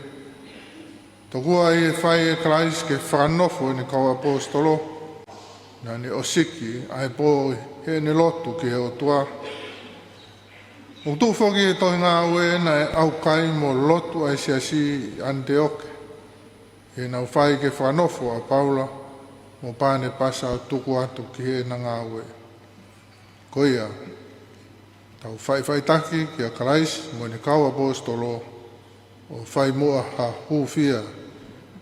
Tokua ʻi he fai ʻe Kalaisi ke fakanofo ʻene kau ʻaposetolo, naʻa ne ʻosiki ʻa e pō ʻi heʻene lotu ki he ʻOtua. ʻOku tuʻu foki ʻi he tohi Ngāue naʻe ʻaukai mo lotu ʻa e siasi ʻi ʻAniteoke, ʻi heʻenau fai ke fakanofo ʻa Paula mo Panepasa ʻo tuku atu ki heʻena ngāue. Ko ia, tau faʻifaʻitaki kia Kalaisi mo ʻene kau ʻaposetolo, ʻo fai muʻa ha hūfia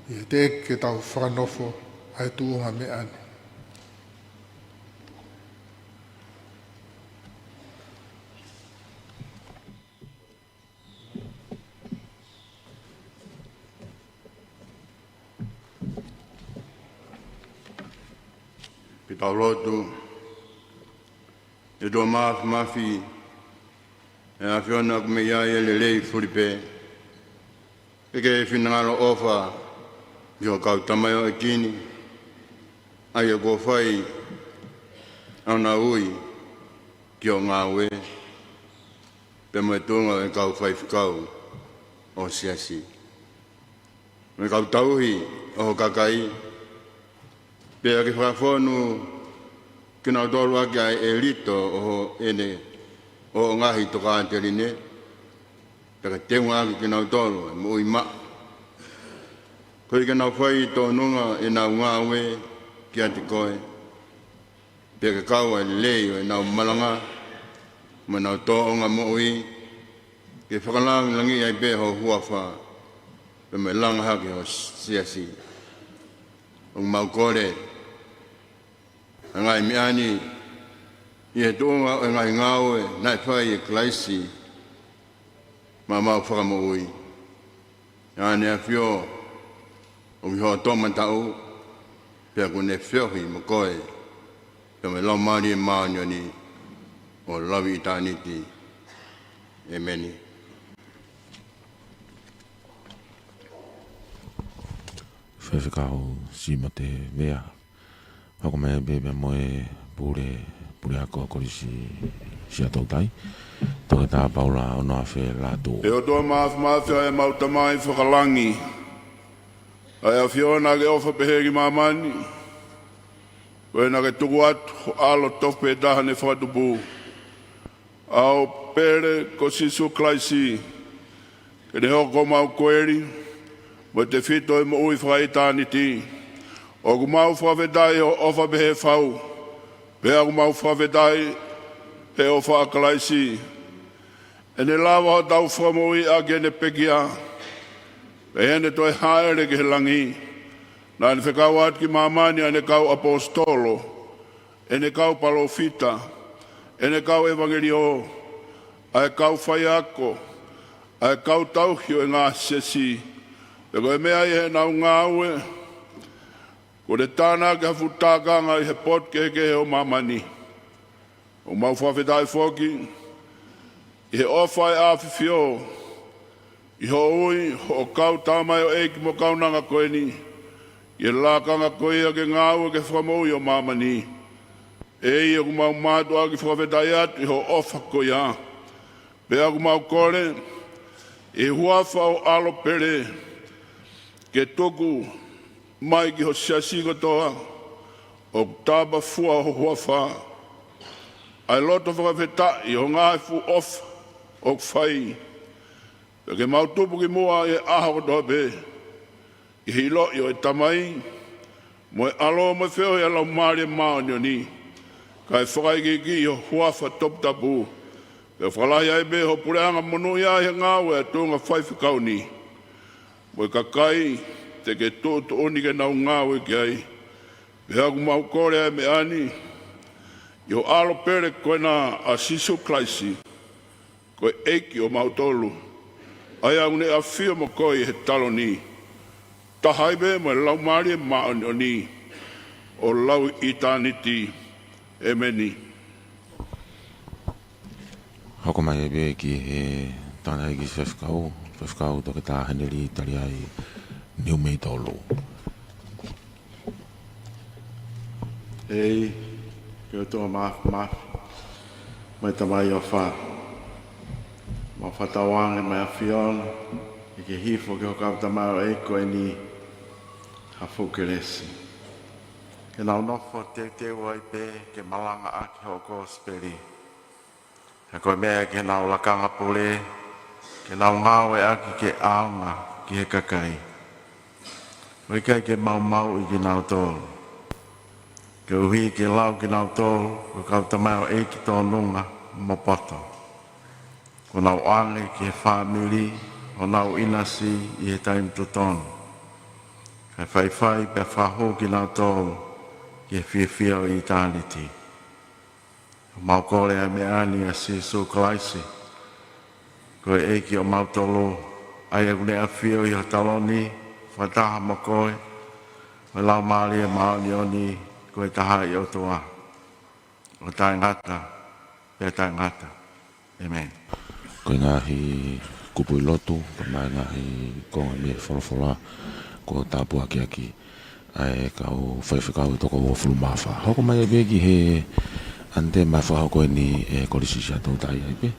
ʻi he teʻeki ke tau fakanofo ʻa e tuʻunga meʻa ni. Ke tau lotu. ʻE ʻOtua Māfimafi, ʻe ʻAfiona, ʻoku mei ai ʻa e lelei fulipē, ʻe ke finangalo ʻofa ki ho kau tamaioʻeiki ni, ʻa ia kuo fai ʻa ʻenau ui ki hoʻo ngāue, pea mo e tuʻunga ʻo e kau faifekau ʻo e siasi, mo e kau tauhi ʻo ho kakai, pea ke fakafonu kinautolu ʻaki ʻa e ʻelito ʻo hoʻo ʻene, ʻo hoʻo ngaahi tokāteline, pea ke teunga ʻaki kinautolu ʻa e moʻui maʻa, koeʻuhi ke nau fai tōnunga ʻenau ngāue kiate koe, pea ke kau ʻa e lelei ʻo ʻenau malanga mo ʻenau tōʻonga moʻui, ke fakalangilangiʻi ai pē ho huafa, pea mo e langa hake ho siasi. ʻOku mau kole ʻa e ngaahi meʻa ni ʻi he tuʻunga ʻo e ngaahi ngāue naʻe fai ʻe Kalaisi maʻa homau Fakamoʻui, ʻa ʻEne ʻAfio ʻoku ʻi hoʻo toʻomataʻu, pea kuo ne feohi mo koe, pea mo e Laumālie Māʻoniʻoni, ʻo laui ʻitāniti. ʻEmeni. Faifekau Simote Vea, hoko mai pē pea mo e pule, puleako Kolisi Siaʻatoutai, Toketā Paula Onoafe Lātū. ʻE ʻOtua Māfimafi, ʻa ʻemau Tamai Fakalangi, ʻa e ʻAfio naʻa ke ʻofa pehē ki māmani, ko ia naʻa ke tuku atu ho ʻAlo tofu pē taha naʻe fakatupu, ʻa ho pele ko Sīsū Kalaisi, ke ne hoko ko homau koeli mo e tefito ʻo e moʻui fakaʻitāniti. ʻOku mau fakafetaʻi he ʻofa pehē fau, pea ʻoku mau fakafetaʻi he ʻofa ʻa Kalaisi. ʻEne lava hotau fakamoʻui ʻaki ʻene pekia, pea ʻi heʻene toe hāʻele ki he langi, naʻa ne fekau atu ki māmani ʻa ʻene kau ʻaposetolo, ʻene kau palōfita, ʻene kau ʻevangeliō, ʻa e kau faiako, ʻa e kau tauhi ʻo e ngaahi siasi. Pea ko e meʻa ʻi heʻenau ngāue, kuo ne tānaki ha fuʻu tākanga ʻi he potu kehekehe ʻo māmani. ʻOku mau fakafetaʻi foki ʻi he ʻofa ʻa e ʻAfifio, ʻi hoʻo ui hoʻo kau tamaioʻeiki mo kaunanga ko eni ki he lakanga ko ia ke ngāue ki he fakamoʻui ʻo māmani. ʻEiki, ʻoku mau mātuʻaki fakafetaʻi atu ʻi hoʻo ʻofa ko ia. Pea ʻoku mau kole ʻi he huafa ʻo ho ʻAlo pele, ke tuku mai ki ho siasi kotoa ʻoku tapafua ho huafa, ʻa e loto fakafetaʻi ʻi ho ngaahi fuʻu ʻofa ʻoku fai. Pea ke mau tupu ki muʻa ʻi he ʻaho kotoa pē, ʻi he ʻiloʻi ʻo e Tamai, mo e ʻAlo, mo e feohi ʻa e Laumālie Māʻoniʻoni, kae fakaikiiki ʻi ho huafa toputapu, pea fakalahi ai pē ho puleʻanga monūʻia ʻi he ngāue ʻa e tuʻunga faifekau ni, mo e kakai te ke tuʻutuʻuni ke nau ngāue ki ai. Pea ʻoku mau kole ʻa e meʻa ni ʻi ho ʻAlo pele ko ena, ʻa Sīsū Kalaisi, ko e ʻEiki ʻo mautolu, ʻa ia ʻoku ne ʻafio mo koe ʻi he taloni, taha ai pē mo e Laumālie Māʻoniʻoni, ʻo lauʻitāniti. ʻEmeni. Hoko mai pē ki he tangataʻeiki faifekau, Faifekau Toketā Heneli Taliai Niumeitolu. ʻEiki, ko e ʻOtua Māfimafi, mo e Tamai ʻofa, mau fakatauange mo e ʻAfiona, ʻi he hifo ki ho kau tamaioʻeiki ko eni ha fuʻu kelesi. Ke nau nofo teuteu ai pē ke malangaʻaki hoʻo kosipeli. He ko e meʻa ke nau lakanga pule, ke nau ngāueʻaki ke ʻaonga ki he kakai. ʻOku ʻikai ke maumauʻi kinautolu. Koeʻuhi ke lau kinautolu ko e kau tamaioʻeiki tōnunga mo poto. Kuo nau ʻoange ki he fāmili honau ʻinasi ʻi he taimi totonu. Kae faifai pea fakahū kinautolu ki he fiefia ʻo ʻitāniti. Mau kole ʻa e meʻa ni ʻia Sīsū Kalaisi, ko e ʻEiki ʻomautolu, ʻa ia ʻoku ne ʻafio ʻi ho taloni, fakataha mo koe, mo e Laumālie Māʻoniʻoni, ko e Tahaʻi ʻOtua, ʻo taʻengata pea taʻengata. ʻEmeni. Ko e ngaahi kupuʻi lotu, pea mo e ngaahi konga mei he folofola, kuo tāpuakiʻaki ʻa e kau faifekau ʻe toko uofulu mā fā. Hoko mai ai pē ki he ʻanitema fakahoko eni ʻe Kolisi Siaʻatoutai ai pē.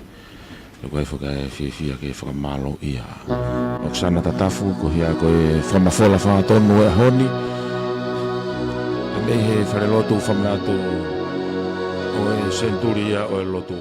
ʻOku ʻi ai foki ʻa e fiefia ke fakamālōʻia ʻa ʻOkesana Tatafu, ko ia ko e fakamafola fakatonu ʻo e ʻaho ni. Pea mei he falelotu fakamanatu ʻo e Senituli ʻo e Lotu.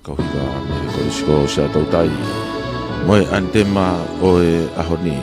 Kau hiva mei he Kolisi ko Siaʻatoutai mo e ʻanitema ʻo e ʻaho ni.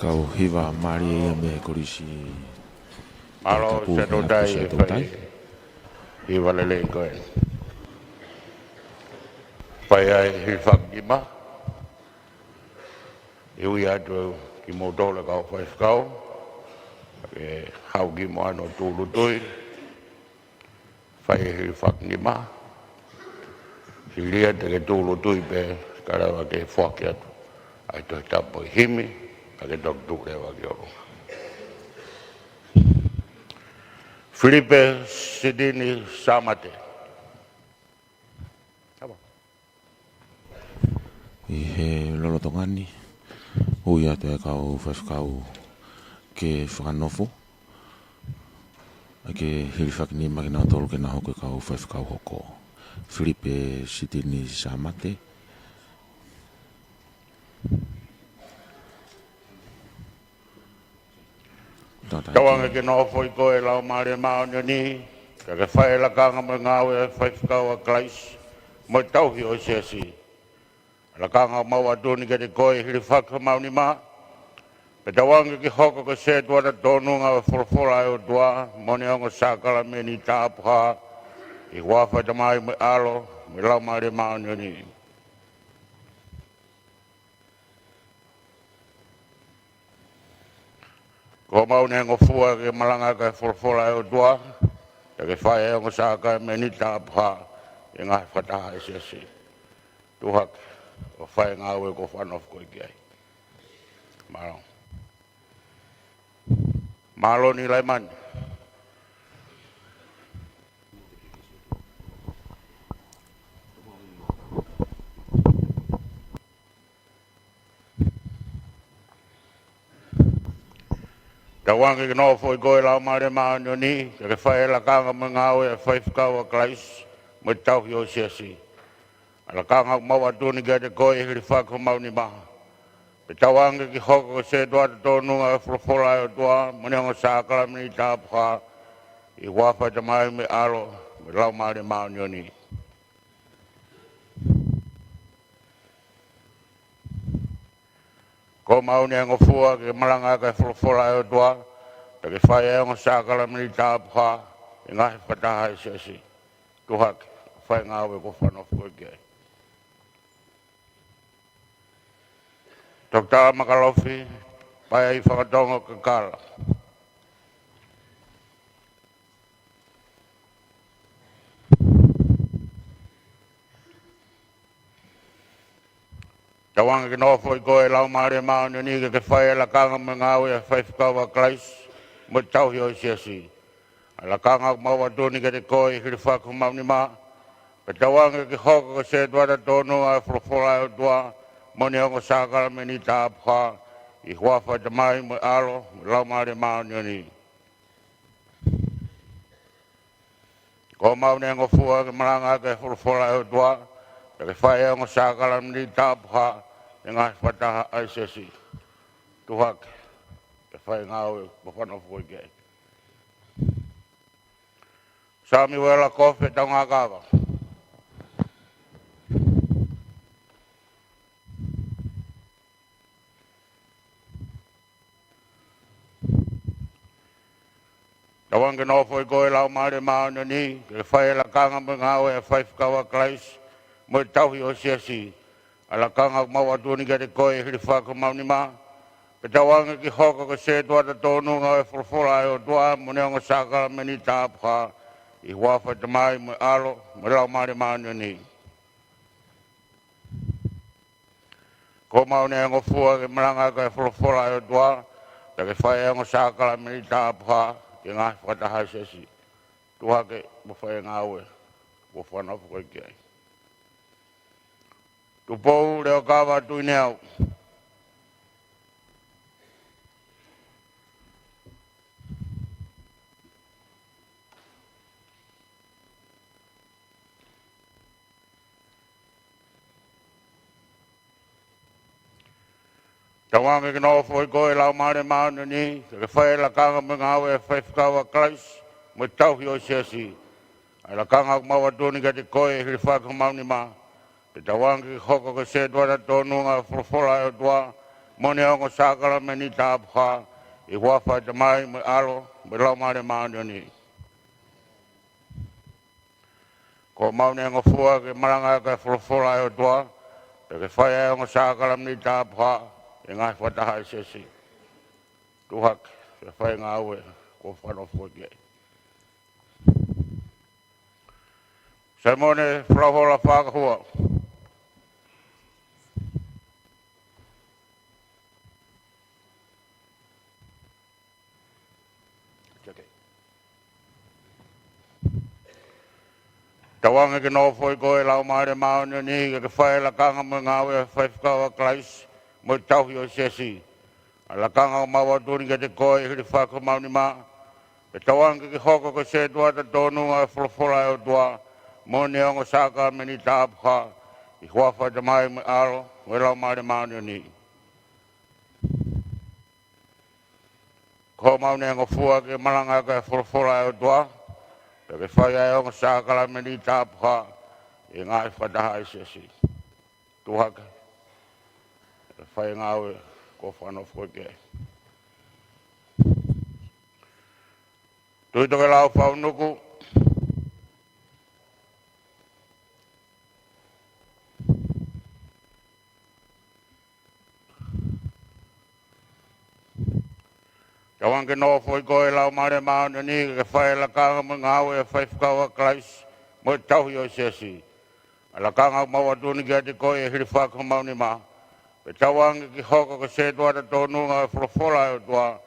Kau hiva mālie ia mei he Kolisi Mālō, Tapu Senatai, Senatai. Hiva lelei ko ē. Fai ai e hilifakinima. ʻE ui atu kimoutolu kau faifekau ke haʻu ki muʻa ʻo tūʻulutui. Fai e hilifakinima. Hili ia te ke tūʻulutui pē kae lava ke foaki atu ʻa e Tohi Tapu mo e himi, kae ke toki tuʻu leva ki ʻolunga. Filipe Sitini Sāmate. ʻI he lolotonga ni, ui atu e kau faifekau ke fakanofo, ʻa e hilifakinima kinautolu ke na hoko ko e kau faifekau hoko. Filipe Sitini Sāmate. Tauange ke nofo ʻi koe Laumālie Māʻoniʻoni, kae ke fai e lakanga mo e ngāue ʻa e faifekau ʻa Kalaisi, mo e tauhi ʻo e siasi. Lakanga ʻoku mau ʻatu ni kiate koe, hilifaki homau nima, pea tauange ke hoko ko e sētuata tōnunga ʻo e folofola ʻa e ʻOtua, mo ʻene ongo sākalamēniti tapuhā, ʻi he huafa ʻo e Tamai mo e ʻAlo, mo e Laumālie Māʻoniʻoni. Ko homau ngofua ke malanga ʻaki e folofola ʻa e ʻOtua, pea ke fai e ongo sākalamēniti tapuhā ʻi he ngaahi fakataha ʻa e siasi. Tuʻu hake ʻo fai e ngāue kuo fakanofo koe ki ai. Mālō. Mālō ni Laimani. Tauange ke nofo ʻi koe Laumālie Māʻoniʻoni, kae ke fai e lakanga mo e ngāue ʻa e faifekau ʻa Kalaisi, mo e tauhi ʻo e siasi. ʻA e lakanga ʻoku mau ʻatu ni kiate koe, hilifaki homau nima, pea tauange ke hoko ko e sētuata tōnunga ʻo e folofola ʻa e ʻOtua, mo ʻene ongo sākalamēniti tapuhā, ʻi he huafa ʻo e Tamai mo e ʻAlo, mo e Laumālie Māʻoniʻoni. Ko homau ngofua ke malanga ʻaki e folofola ʻa e ʻOtua, pea ke fai e ongo sākalamēniti tapuhā ʻi he ngaahi fakataha ʻa e siasi. Tuʻu hake ʻo fai e ngāue kuo fakanofo koe ki ai. Toketā Makalofi Paea Fakatonga Kakala. Tauange ke nofo ʻi koe Laumālie Māʻoniʻoni ke ke fai e lakanga mo e ngāue ʻa e faifekau ʻa Kalaisi mo e tauhi ʻo e siasi. ʻA e lakanga ʻoku mau ʻatu ni kiate koe ʻi he hilifaki ʻo homau nima, pea tauange ke hoko ko e setuata tonu ʻa e folofola ʻa e ʻOtua mo ʻene ongo sākalamēniti tapuhā, ʻi he huafa ʻo e Tamai mo e ʻAlo mo e Laumālie Māʻoniʻoni. Ko homau ngofua ke malanga ʻaki e folofola ʻa e ʻOtua, pea ke fai e ongo sākalamēniti tapuhā ʻi he ngaahi fakataha ʻa e siasi. Tuʻu hake, ke fai e ngāue kuo fanongo koe ki ai. Samiuela Kofe Taungakava. Tauange ke nofo ʻi koe Laumālie Māʻoniʻoni ke ke fai e lakanga mo e ngāue ʻa e faifekau ʻa Kalaisi mo e tauhi ʻo e siasi. ʻA e lakanga ʻoku mau ʻatu ni kiate koe ʻi he hilifaki ʻo homau nima, pea tauange ke hoko ko e setuata tonu ʻa e folofola ʻa e ʻOtua mo ʻene ongo sākalamēniti tapuhā, ʻi he huafa ʻo e Tamai mo e ʻAlo mo e Laumālie Māʻoniʻoni. Ko homau ngofua ke malanga ʻaki e folofola ʻa e ʻOtua, pea ke fai e ongo sākalamēniti tapuhā ʻi he ngaahi fakataha ʻa e siasi. Tuʻu hake, mo fai e ngāue kuo fanongo koe ki ai. Tupou Leokava Tuʻineau. Tauange ke nofo ʻi koe Laumālie Māʻoniʻoni ke ke fai e lakanga mo e ngāue ʻa e faifekau ʻa Kalaisi mo e tauhi ʻo e siasi. ʻA e lakanga ʻoku mau ʻatu ni kiate koe ʻi he hilifaki ʻo homau nima, pea tauange ke hoko ko e setuata tonu ʻa e folofola ʻa e ʻOtua mo ʻene ongo sākalamēniti tapuhā, ʻi he huafa ʻo e Tamai mo e ʻAlo mo e Laumālie Māʻoniʻoni. Ko homau ngofua ke malanga ʻaki e folofola ʻa e ʻOtua, pea ke fai e ongo sākalamēniti tapuhā ʻi he ngaahi fakataha ʻa e siasi. Tuʻu hake, ke fai e ngāue kuo fanongo koe ki ai. Saimone Folauhola Fakahua. Tauange ke nofo ʻi koe Laumālie Māʻoniʻoni ke ke fai e lakanga mo e ngāue ʻa e faifekau ʻa Kalaisi mo e tauhi ʻo e siasi. ʻA e lakanga ʻoku mau ʻatu ni kiate koe ʻi he hilifaki ʻo homau nima, pea tauange ke hoko ko e setuata tonu ʻa e folofola ʻa e ʻOtua mo ʻene ongo sākalamēniti tapuhā, ʻi he huafa ʻo e Tamai mo e ʻAlo mo e Laumālie Māʻoniʻoni. Ko homau ngofua ke malanga ʻaki e folofola ʻa e ʻOtua, pea ke fai e ongo sākalamēniti tapuhā ʻi he ngaahi fakataha ʻa e siasi. Tuʻu hake, ke fai e ngāue kuo fanongo koe ki ai. Tuʻi Tokelau Faunuku. Tauange ke nofo ʻi koe Laumālie Māʻoniʻoni ke ke fai e lakanga mo e ngāue ʻa e faifekau ʻa Kalaisi mo e tauhi ʻo e siasi. ʻA e lakanga ʻoku mau ʻatu ni kiate koe ʻi he hilifaki ʻo homau nima, pea tauange ke hoko ko e setuata tonu ʻa e folofola ʻa e ʻOtua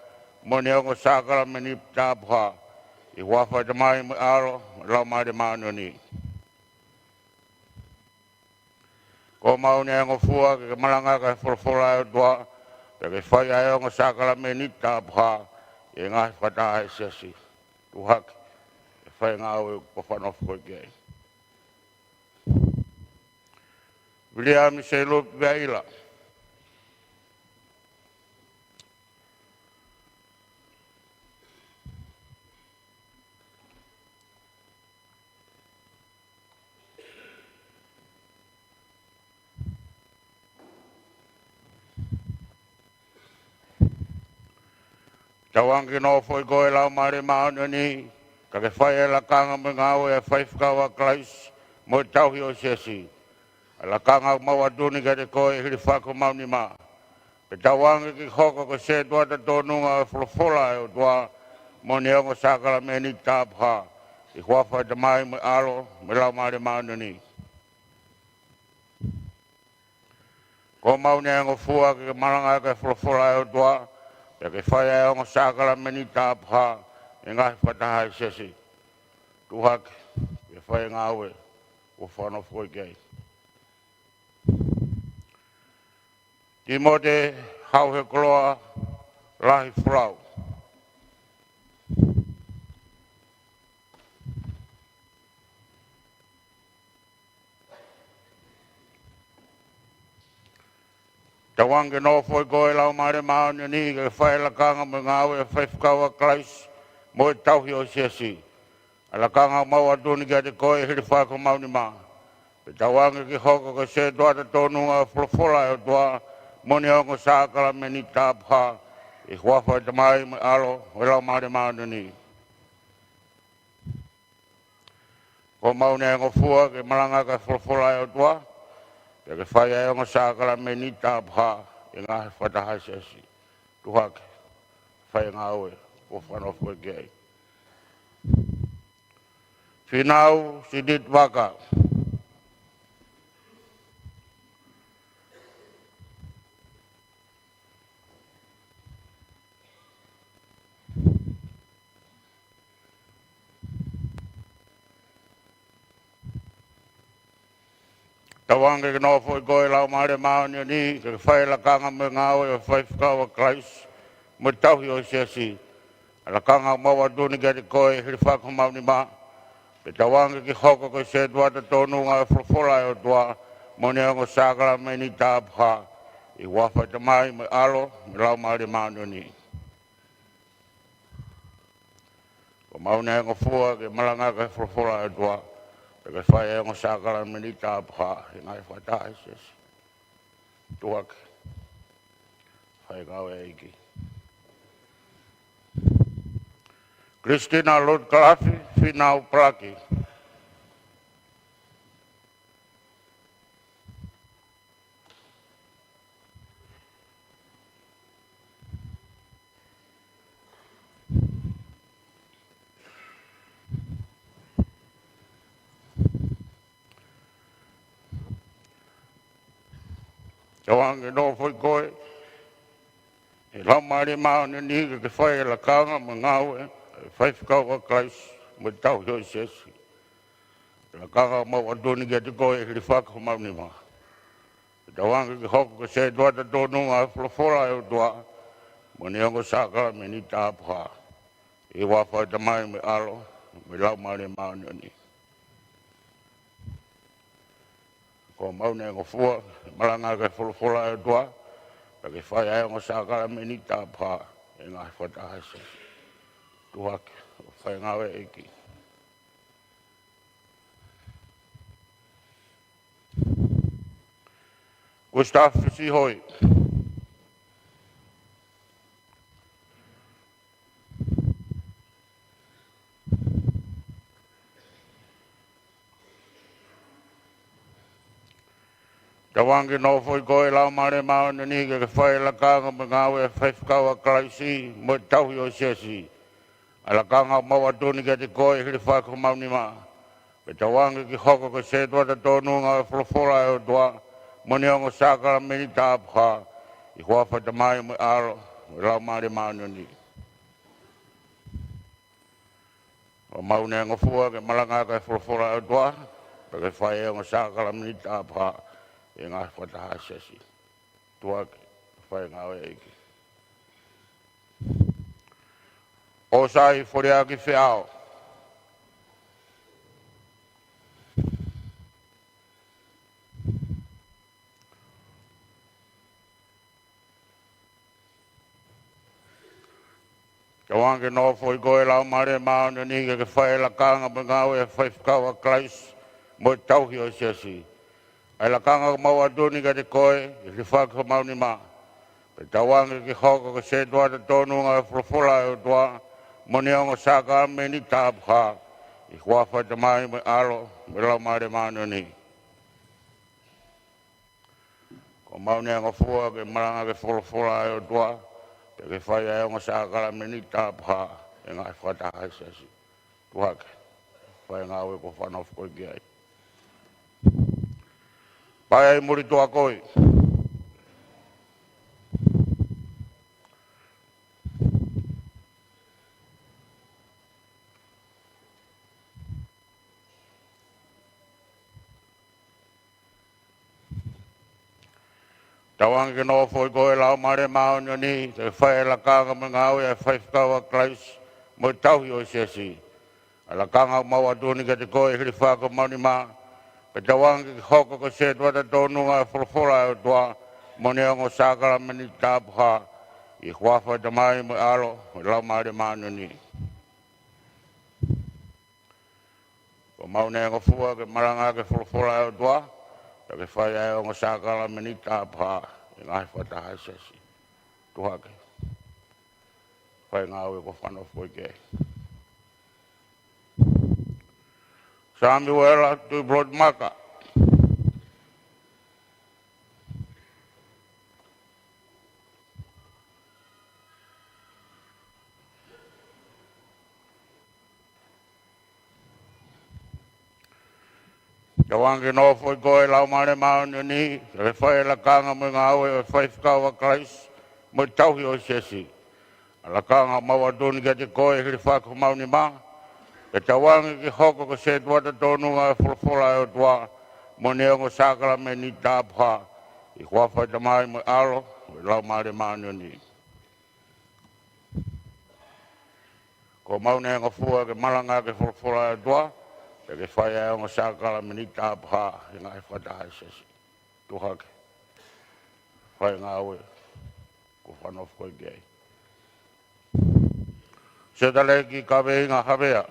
mo ʻene ongo sākalamēniti tapuhā, ʻi he huafa ʻo e Tamai mo e ʻAlo mo e Laumālie Māʻoniʻoni. Ko homau ngofua ke malanga ʻaki e folofola ʻa e ʻOtua, pea ke fai e ongo sākalamēniti tapuhā ʻi he ngaahi fakataha ʻa e siasi. Tuʻu hake, ke fai e ngāue kuo fanongo koe ki ai. Viliami Seilupi Veaila. Tauange ke nofo ʻi koe Laumālie Māʻoniʻoni ke ke fai e lakanga mo e ngāue ʻa e faifekau ʻa Kalaisi mo e tauhi ʻo e siasi. ʻA e lakanga ʻoku mau ʻatu ni kiate koe ʻi he hilifaki ʻo homau nima, Pea tauange ke hoko ko e sētuata tōnunga ʻo e folofola ʻa e ʻOtua mo ʻene ongo sākalamēniti tapuhā, ʻi he huafa ʻo e Tamai mo e ʻAlo mo e Laumālie Māʻoniʻoni. Ko homau neangofua ke malanga ʻaki ʻa e folofola ʻa e ʻOtua, pea ke fai ʻa e ongo sākalamēniti tapuhā ʻi he ngaahi fakataha ʻa e siasi. Tuʻu hake, pea fai e ngāue kuo fakanofo koe ki ai. Tīmote Hauhekoloa Lahi Folau. Tauange ke nofo ʻi koe ʻa e Laumālie Māʻoniʻoni, ke fai ʻa e lakanga mo e ngāue ʻa e faifekau ʻa Kalaisi mo e tauhi ʻo e siasi. ʻA e lakanga ʻoku mau ʻatu ni kiate koe ʻi he hilifaki ʻo homau nima. Pea tauange ke hoko ko e sētuata tōnunga ʻo e folofola ʻa e ʻOtua mo ʻene ongo sākalamēniti tapuhā, ʻi he huafa ʻo e Tamai mo e ʻAlo mo e Laumālie Māʻoniʻoni. Ko homau neangofua ke malanga ʻaki ʻa e folofola ʻa e ʻOtua, pea ke fai ʻa e ongo sākalamēniti tapuhā ʻi he ngaahi fakataha ʻa e siasi. Tuʻu hake, fai e ngāue kuo fakanofo koe ki ai. Fīnau Siniti Vaka. Tauange ke nofo ʻi koe ʻa e Laumālie Māʻoniʻoni, ke fai ʻa e lakanga mo e ngāue ʻa e faifekau ʻa Kalaisi mo e tauhi ʻo e siasi. ʻA e lakanga ʻoku mau ʻatu ni kiate koe ʻi he hilifaki ʻo homau nima. Pea tauange ke hoko ko e sētuata tōnunga ʻo e folofola ʻa e ʻOtua mo ʻene ongo sākalamēniti tapuhā, ʻi he huafa ʻo e Tamai mo e ʻAlo mo e Laumālie Māʻoniʻoni. Ko homau neangofua ke malanga ʻaki ʻa e folofola ʻa e ʻOtua, pea ke fai ʻa e ongo sākalamēniti tapuhā ʻi he ngaahi fakataha ʻa e siasi. Tuʻu hake, fai e ngāue ʻa e ʻEiki. Christina Lord Kalafi, Fīnau Palaki. Tauange ke nofo ʻi koe ʻa e Laumālie Māʻoniʻoni, ke fai ʻa e lakanga mo e ngāue ʻa e faifekau ʻa Kalaisi mo e tauhi ʻo e siasi. ʻA e lakanga ʻoku mau ʻatu ni kiate koe ʻi he hilifaki ʻo homau nima. Pea tauange ke hoko ko e sētuata tōnunga ʻo e folofola ʻa e ʻOtua mo ʻene ongo sākalamēniti tapuhā, ʻi he huafa ʻo e Tamai mo e ʻAlo mo e Laumālie Māʻoniʻoni. Ko homau neangofua ke malanga ʻaki ʻa e folofola ʻa e ʻOtua, pea ke fai ʻa e ongo sākalamēniti tapuhā ʻi he ngaahi fakataha ʻa e siasi. Tuʻu hake, fai e ngāue ʻa e ʻEiki. Gustav Sihoi. Tauange ke nofo ʻi koe ʻa e Laumālie Māʻoniʻoni, ke fai ʻa e lakanga mo e ngāue ʻa e faifekau ʻa Kalaisi mo e tauhi ʻo e siasi. ʻA e lakanga ʻoku mau ʻatu ni kiate koe ʻi he hilifaki ʻo homau nima. Pea tauange ke hoko ko e sētuata tōnunga ʻo e folofola ʻa e ʻOtua mo ʻene ongo sākalamēniti tapuhā, ʻi he huafa ʻo e Tamai mo e ʻAlo mo e Laumālie Māʻoniʻoni. Ko homau neangofua ke malanga ʻaki ʻa e folofola ʻa e ʻOtua, pea ke fai ʻa e ongo sākalamēniti tapuhā ʻi he ngaahi fakataha ʻa e siasi. Tuʻu hake, fai e ngāue ʻa e ʻEiki. ʻOsai Foliaki Feʻao. Tauange ke nofo ʻi koe ʻa e Laumālie Māʻoniʻoni, ke ke fai ʻa e lakanga mo e ngāue ʻa e faifekau ʻa Kalaisi mo e tauhi ʻo e siasi. ʻA e lakanga ʻoku mau ʻatu ni kiate koe ʻi he hilifaki ʻo homau nima. Pea tauange ke hoko ko e sētuata tōnunga ʻo e folofola ʻa e ʻOtua mo ʻene ongo sākalamēniti tapuhā, ʻi he huafa ʻo e Tamai mo e ʻAlo mo e Laumālie Māʻoniʻoni. Ko ʻOku mau ne ngofua ke malanga ki he folofola ʻa e ʻOtua, pea ke fai ʻa e ongo sākalamēniti tapuhā ʻi he ngaahi fakataha ʻa e siasi. Tuʻu hake. Fai e ngāue kuo fanongo koe ki ai. Paea ʻi muli tuʻa ko ē. Tauange ke nofo ʻi koe ʻa e Laumālie Māʻoniʻoni, ke fai ʻa e lakanga mo e ngāue ʻa e faifekau ʻa Kalaisi, mo e tauhi ʻo e siasi. ʻA e lakanga ʻoku mau ʻatu ni kiate koe ʻi he hilifaki ʻo homau nima, pea tauange ke hoko ko e setuata tōnunga ʻo e folofola ʻa e ʻOtua, mo ʻene ongo sākalamēniti tapuhā, ʻi he huafa ʻo e Tamai mo e ʻAlo, mo e Laumālie Māʻoniʻoni. ʻOku mau ne ngofua ke malanga ki he folofola ʻa e ʻOtua, pea ke fai ʻa e ongo sākalamēniti tapuhā ʻi he ngaahi fakataha ʻa e siasi. Tuʻu hake. Fai e ngāue kuo fanongo koe ki ai. Samiuela Tuʻipulotu Maka. Tauange ke nofo ʻi koe ʻa e Laumālie Māʻoniʻoni, ke fai ʻa e lakanga mo e ngāue ʻo e faifekau ʻa Kalaisi, mo e tauhi ʻo e siasi. ʻA e lakanga ʻoku mau ʻatu ni kiate koe ʻi he hilifaki ʻo homau nima, pea tauange ke hoko ko e setuata tōnunga ʻo e folofola ʻa e ʻOtua, mo ʻene ongo sākalamēniti tapuhā, ʻi he huafa ʻo e Tamai mo e ʻAlo, mo e Laumālie Māʻoniʻoni. ʻOku mau ne ngofua ke malanga ki he folofola ʻa e ʻOtua, pea ke fai ʻa e ongo sākalamēniti tapuhā ʻi he ngaahi fakataha ʻa e siasi. Tuʻu hake. Fai e ngāue kuo fanongo koe ki ai. Siota Leki Kaveinga Havea.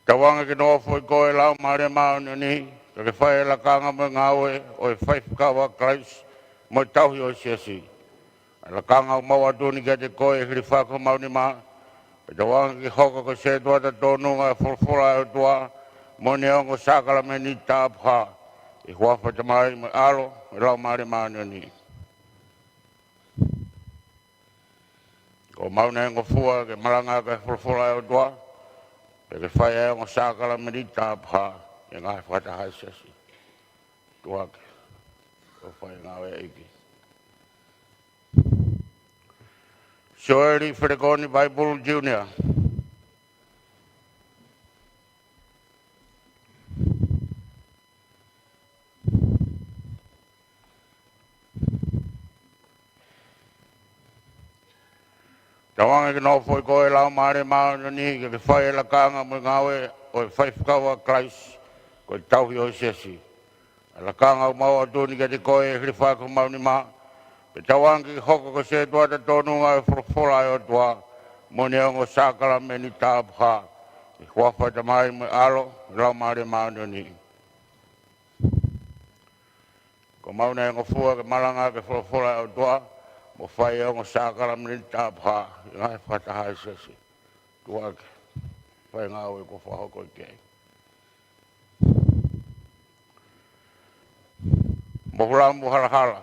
Tauange ke nofo ʻi koe ʻa e Laumālie Māʻoniʻoni, ke ke fai ʻa e lakanga mo e ngāue ʻo e faifekau ʻa Kalaisi, mo e tauhi ʻo e siasi. ʻA e lakanga ʻoku mau ʻatu ni kiate koe ʻi he hilifaki ʻo homau nima, pea tauange ke hoko ko e setuata tōnunga ʻo e folofola ʻa e ʻOtua, mo ʻene ongo sākalamēniti tapuhā, ʻi he huafa ʻo e Tamai mo e ʻAlo, mo e Laumālie Māʻoniʻoni. ʻOku mau ne ngofua ke malanga ki he folofola ʻa e ʻOtua, pea ke fai ʻa e ongo sākalamēniti tapuhā ʻi he ngaahi fakataha ʻa e siasi. Tuʻu hake. ʻO fai e ngāue ʻa e ʻEiki. Sioeli Felekoni Vaipulu Junior. Tauange ke nofo ʻi koe ʻa e Laumālie Māʻoniʻoni, ke ke fai ʻa e lakanga mo e ngāue ʻo e faifekau ʻa Kalaisi, ko e tauhi ʻo e siasi. ʻA e lakanga ʻoku mau ʻatu ni kiate koe ʻi he hilifaki ʻo homau nima, pea tauange ke hoko ko e setuata tōnunga ʻo e folofola ʻa e ʻOtua, mo ʻene ongo sākalamēniti tapuhā, ʻi he huafa ʻo e Tamai mo e ʻAlo, mo e Laumālie Māʻoniʻoni. ʻOku mau ne ngofua ke malanga ki he folofola ʻa e ʻOtua, mo fai ʻa e ongo sākalamēniti tapuhā ʻi he ngaahi fakataha ʻa e siasi. Tuʻu hake. Fai e ngāue kuo fakahoko ki ai. Mohu Lamu Halahala.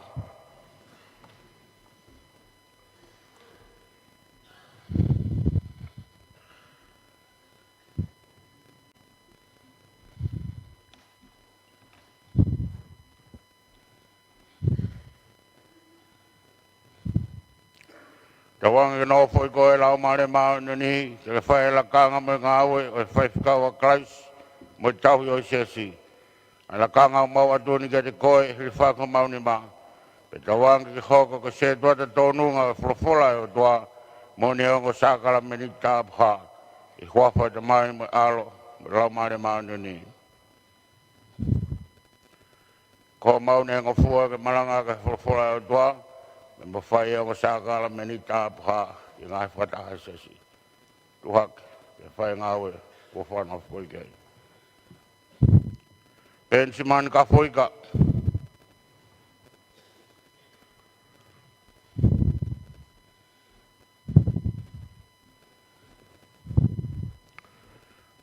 Tauange ke nofo ʻi koe ʻa e Laumālie Māʻoniʻoni, ke ke fai ʻa e lakanga mo e ngāue ʻo e faifekau ʻa Kalaisi, mo e tauhi ʻo e siasi. ʻA e lakanga ʻoku mau ʻatu ni kiate koe ʻi he hilifaki ʻo homau nima, pea tauange ke hoko ko e setuata tōnunga ʻo e folofola ʻa e ʻOtua, mo ʻene ongo sākalamēniti tapuhā, ʻi he huafa ʻo e Tamai mo e ʻAlo, mo e Laumālie Māʻoniʻoni. ʻOku mau ne ngofua ke malanga ki he folofola ʻa e ʻOtua, mo fai ʻa e ongo sākalamēniti tapuhā ʻi he ngaahi fakataha ʻa e siasi. Tuʻu hake, ke fai e ngāue kuo fakanofo koe ki ai. Penisimani Kafoika.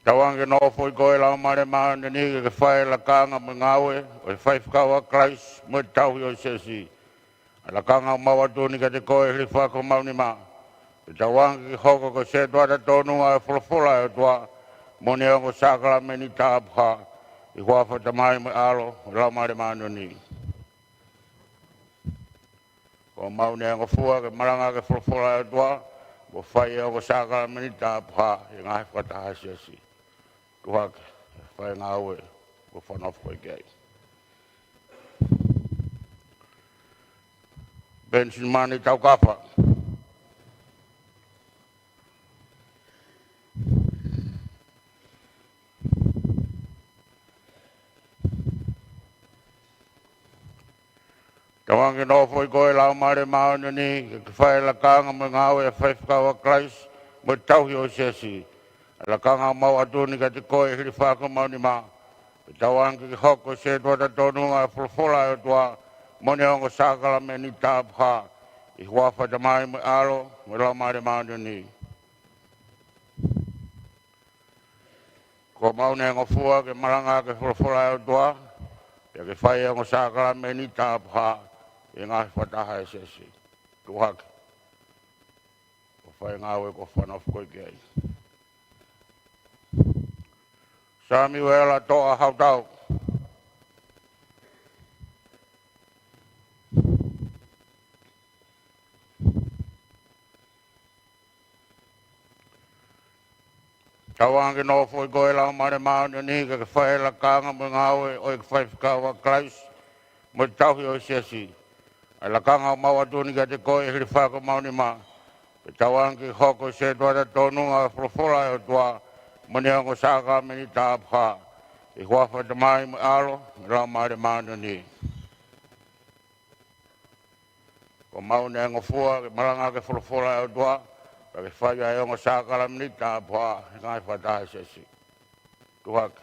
Tauange ke nofo ʻi koe Laumālie Māʻoniʻoni ke ke fai e lakanga mo e ngāue ʻo e faifekau ʻa Kalaisi mo e tauhi ʻo e siasi. ʻA e lakanga ʻoku mau ʻatu ni kiate koe hili fakamaau nima. Pea tauange ke hoko ko e setuata tonu ʻa e folofola ʻa e ʻOtua mo ʻene ongo sākalamēniti tapuhā, ʻi he huafa ʻo e Tamai mo e ʻAlo mo e Laumālie Māʻoniʻoni. Ko ʻemau neongo fua ke malanga ki he folofola ʻa e ʻOtua, mo fai e ongo sākalamēniti tapuhā ʻi he ngaahi fakataha ʻa e siasi. Tuʻu hake, fai e ngāue kuo fakanofo koe ki ai. Penisimani Taukafa. Tauange ke nofo ʻi koe Laumālie Māʻoniʻoni ke ke fai e lakanga mo e ngāue ʻo e faifekau ʻa Kalaisi mo e tauhi ʻo e siasi. ʻA e lakanga ʻoku mau ʻatu ni kiate koe hili fakamaau nima. Pea tauange ke hoko ko e setuata tonu ʻa e folofola ʻa e ʻOtua mo ʻene ongo sākalamēniti tapuhā, ʻi he huafa ʻo e Tamai mo e ʻAlo mo e Laumālie Māʻoniʻoni. Ko ʻemau neongo fua ke malanga ki he folofola ʻa e ʻOtua, pea ke fai e ongo sākalamēniti tapuhā ʻi he ngaahi fakataha ʻa e siasi. Tuʻu hake, ʻo fai e ngāue kuo fakanofo koe ki ai. Samiuela Toʻa Hautau. Tauange ke nofo ʻi koe Laumālie Māʻoniʻoni ke ke fai e lakanga mo e ngāue ʻo e faifekau ʻa Kalaisi mo e tauhi ʻo e siasi. ʻA e lakanga ʻoku mau ʻatu ni kiate koe hili fakamaau nima. Pea tauange ke hoko ko e setuata tonu ʻa e folofola ʻa e ʻOtua mo ʻene ongo sākalamēniti tapuhā, ʻi he huafa ʻo e Tamai mo e ʻAlo mo e Laumālie Māʻoniʻoni. Ko ʻemau neongo fua ke malanga ki he folofola ʻa e ʻOtua, pea ke fai ʻa e ongo sākalamēniti tapuhā ʻi he ngaahi fakataha ʻa e siasi. Tuʻu hake,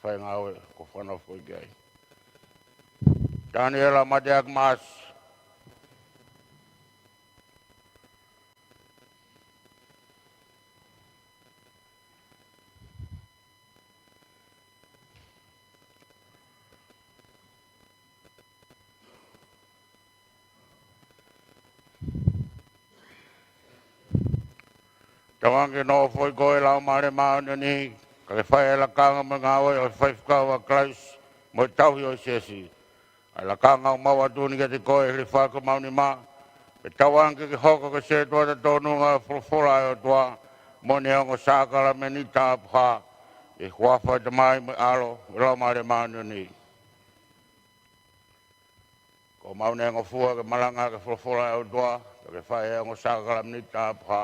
fai e ngāue kuo fakanofo koe ki ai. Taniela Mateaki Maasi. Tauange ke nofo ʻi koe Laumālie Māʻoniʻoni ke ke fai e lakanga mo e ngāue ʻo e faifekau ʻa Kalaisi mo e tauhi ʻo e siasi. ʻA e lakanga ʻoku mau ʻatu ni kiate koe hili fakamaau nima. Pea tauange ke hoko ko e setuata tonu ʻa e folofola ʻa e ʻOtua mo ʻene ongo sākalamēniti tapuhā, ʻi he huafa ʻo e Tamai mo e ʻAlo mo e Laumālie Māʻoniʻoni. Ko ʻemau neongo fua ke malanga ki he folofola ʻa e ʻOtua, pea ke fai e ongo sākalamēniti tapuhā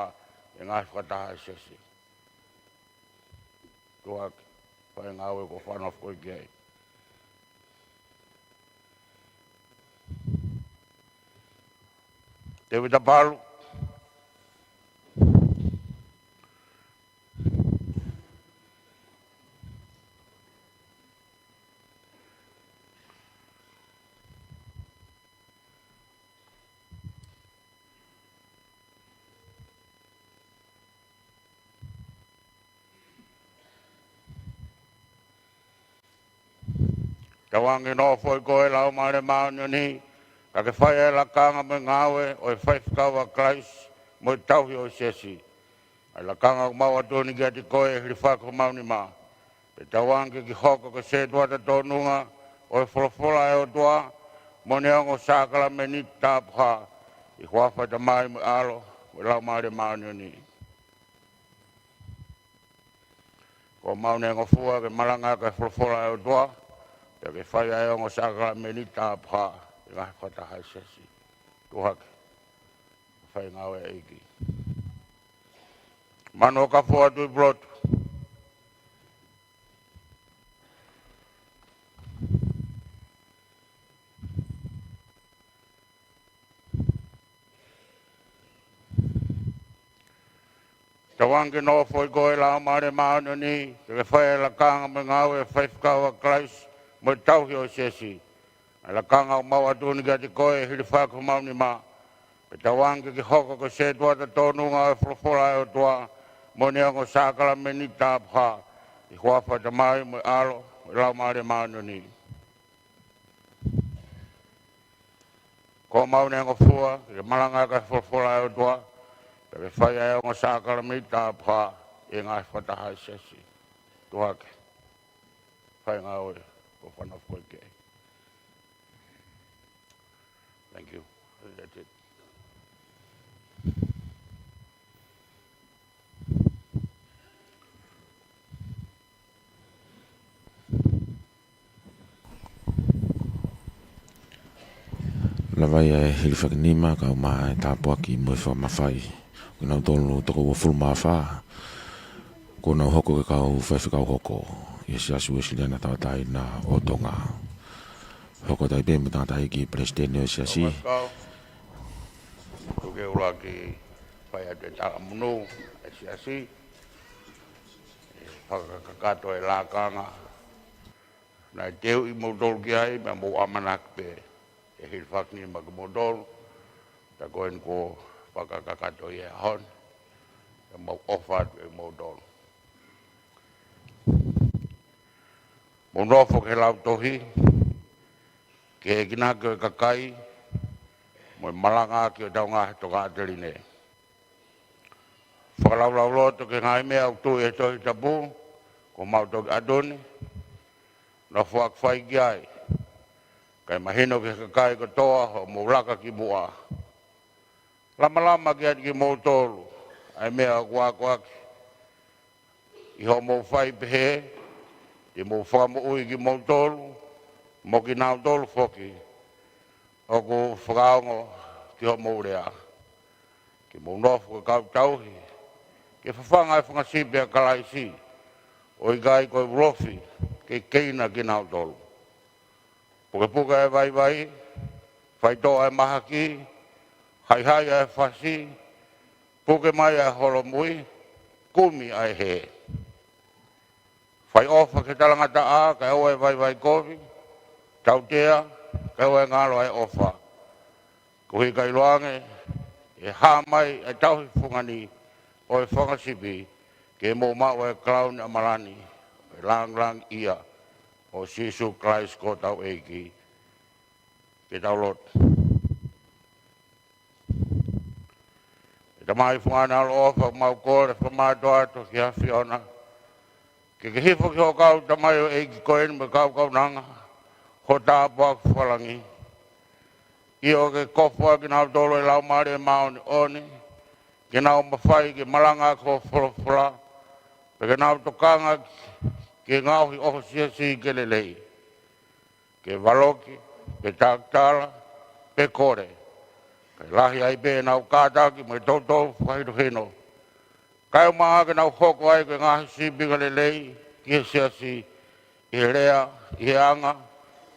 ʻi he ngaahi fakataha ʻa e siasi. Tuʻu hake, fai e ngāue kuo fakanofo koe ki ai. Tēvita Palu. Tauange ke nofo ʻi koe Laumālie Māʻoniʻoni ke ke fai e lakanga mo e ngāue ʻo e faifekau ʻa Kalaisi mo e tauhi ʻo e siasi. ʻA e lakanga ʻoku mau ʻatu ni kiate koe hili fakamaau nima. Pea tauange ke hoko ko e setuata tonu ʻo e folofola ʻa e ʻOtua mo ʻene ongo sākalamēniti tapuhā, ʻi he huafa ʻo e Tamai mo e ʻAlo mo e Laumālie Māʻoniʻoni. Ko ʻemau neongo fua ke malanga ki he folofola ʻa e ʻOtua, pea ke fai ʻa e ongo sākalamēniti tapuhā ʻi he ngaahi fakataha ʻa e siasi. Tuʻu hake, fai e ngāue ʻa e ʻEiki. Manu ʻo Kafoa, Tuʻipulotu. Tauange ke nofo ʻi koe ʻa e Laumālie Māʻoniʻoni, ke ke fai ʻa e lakanga mo e ngāue ʻa e faifekau ʻa Kalaisi mo e tauhi ʻo e siasi. ʻA e lakanga ʻoku mau ʻatu ni kiate koe ʻe hilifaki homau nima. Pea tauange ke ke hoko ko e setuata tōnunga ʻo e folofola ʻa e ʻOtua mo ʻene ongo sākalamēniti tapuhā, ʻi he huafa ʻo e Tamai mo e ʻAlo mo e Laumālie Māʻoniʻoni. Ko homau neongo fua ke ke malanga ʻaki ʻa e folofola ʻa e ʻOtua, pea ke fai ʻa e ongo sākalamēniti tapuhā ʻi he ngaahi fakataha ʻa e siasi. Tuʻu hake. Fai ngāue, ko e fānau foki ke. Thank you. I think that's it. Lava ia ʻe hilifaki nima, kae ʻumaʻā e tāpuaki mo e fakamafai. Ko kinautolu toko uofulu mā fā, kuo nau hoko ko e kau faifekau hoko ʻi he Siasi Uēsiliana Tauʻatāina ʻo Tonga. Hoko atu ai pē mo e tangataʻeiki palesiteni ʻo e siasi. Tuku ke u ʻuluaki fai atu e talamonū ʻa e siasi. ʻE fakakakato e lakanga naʻe teuʻi kimoutolu ki ai, pea mou ʻamanaki pē ʻe hilifaki nima kimoutolu. Pea ko eni kuo fakakakato ia he ʻaho ni, pea mou ʻofa atu kimoutolu. Mou nofo ke lau tohi, ki he enginaki ʻo e kakai, mo e malangaʻaki ʻo ʻetau ngaahi tokāteline. Fakalaulauloto ki he ngaahi meʻa ʻoku tuʻu ʻi he Tohi Tapu kuo mau toki ʻatu ni, nofo ʻaki fai ki ai, kae mahino ki he kakai kotoa hoʻomou laka ki muʻa. Lamalama kiate kimoutolu ʻa e meʻa ʻoku akoʻaki. ʻI hoʻomou fai pehē, te mou fakamoʻui kimoutolu, mo kinautolu foki ʻoku fakaongo ki hoʻomou lea. Ke mou nofo ko e kau tauhi, ke fafanga e fanga sipi ʻa Kalaisi, ʻo ʻikai ko e ulofi ke keina kinautolu. Pukepuke ʻa e vaivai, faitoʻo ʻa e mahaki, haihai ʻa e fasi, puke mai ʻa e holomui, kumi ʻa e hē. Fai ʻofa ki he talangataʻa, kae ʻoua ʻe vaivai kovi, tautea, kae ʻoua ʻe ngalo ʻa e ʻofa. Koeʻuhi ka ʻiloange ʻe hā mai ʻa e tauhi fungani ʻo e fanga sipi, ke mou maʻu ʻa e kalauni ʻamalani ʻo e langilangiʻia ʻo Sīsū Kalaisi ko hotau ʻEiki. Ke tau lotu. ʻE Tamai, fungani ʻaloʻofa, mau kole fakamātoato ki he ʻAfiona, ke ke hifo ki hoʻo kau tamaioʻeiki ko eni mo e kau kaunanga ho tāpuaki fakalangi. ʻIo, ke kofuʻaki kinautolu ʻe he Laumālie Māʻoniʻoni, ke nau mafai ke malanga ʻaki hoʻo folofola, pea ke nau tokanga ki he ngaohi ʻo ho siasi ke lelei. Ke valoki, pe takitala, pe kole, kae lahi ai pē ʻenau kātaki mo e toutou fakahinohino. Kae ʻumaʻā ke nau hoko ai ko e ngaahi sīpinga lelei ki he siasi, ʻi he lea, ʻi he anga,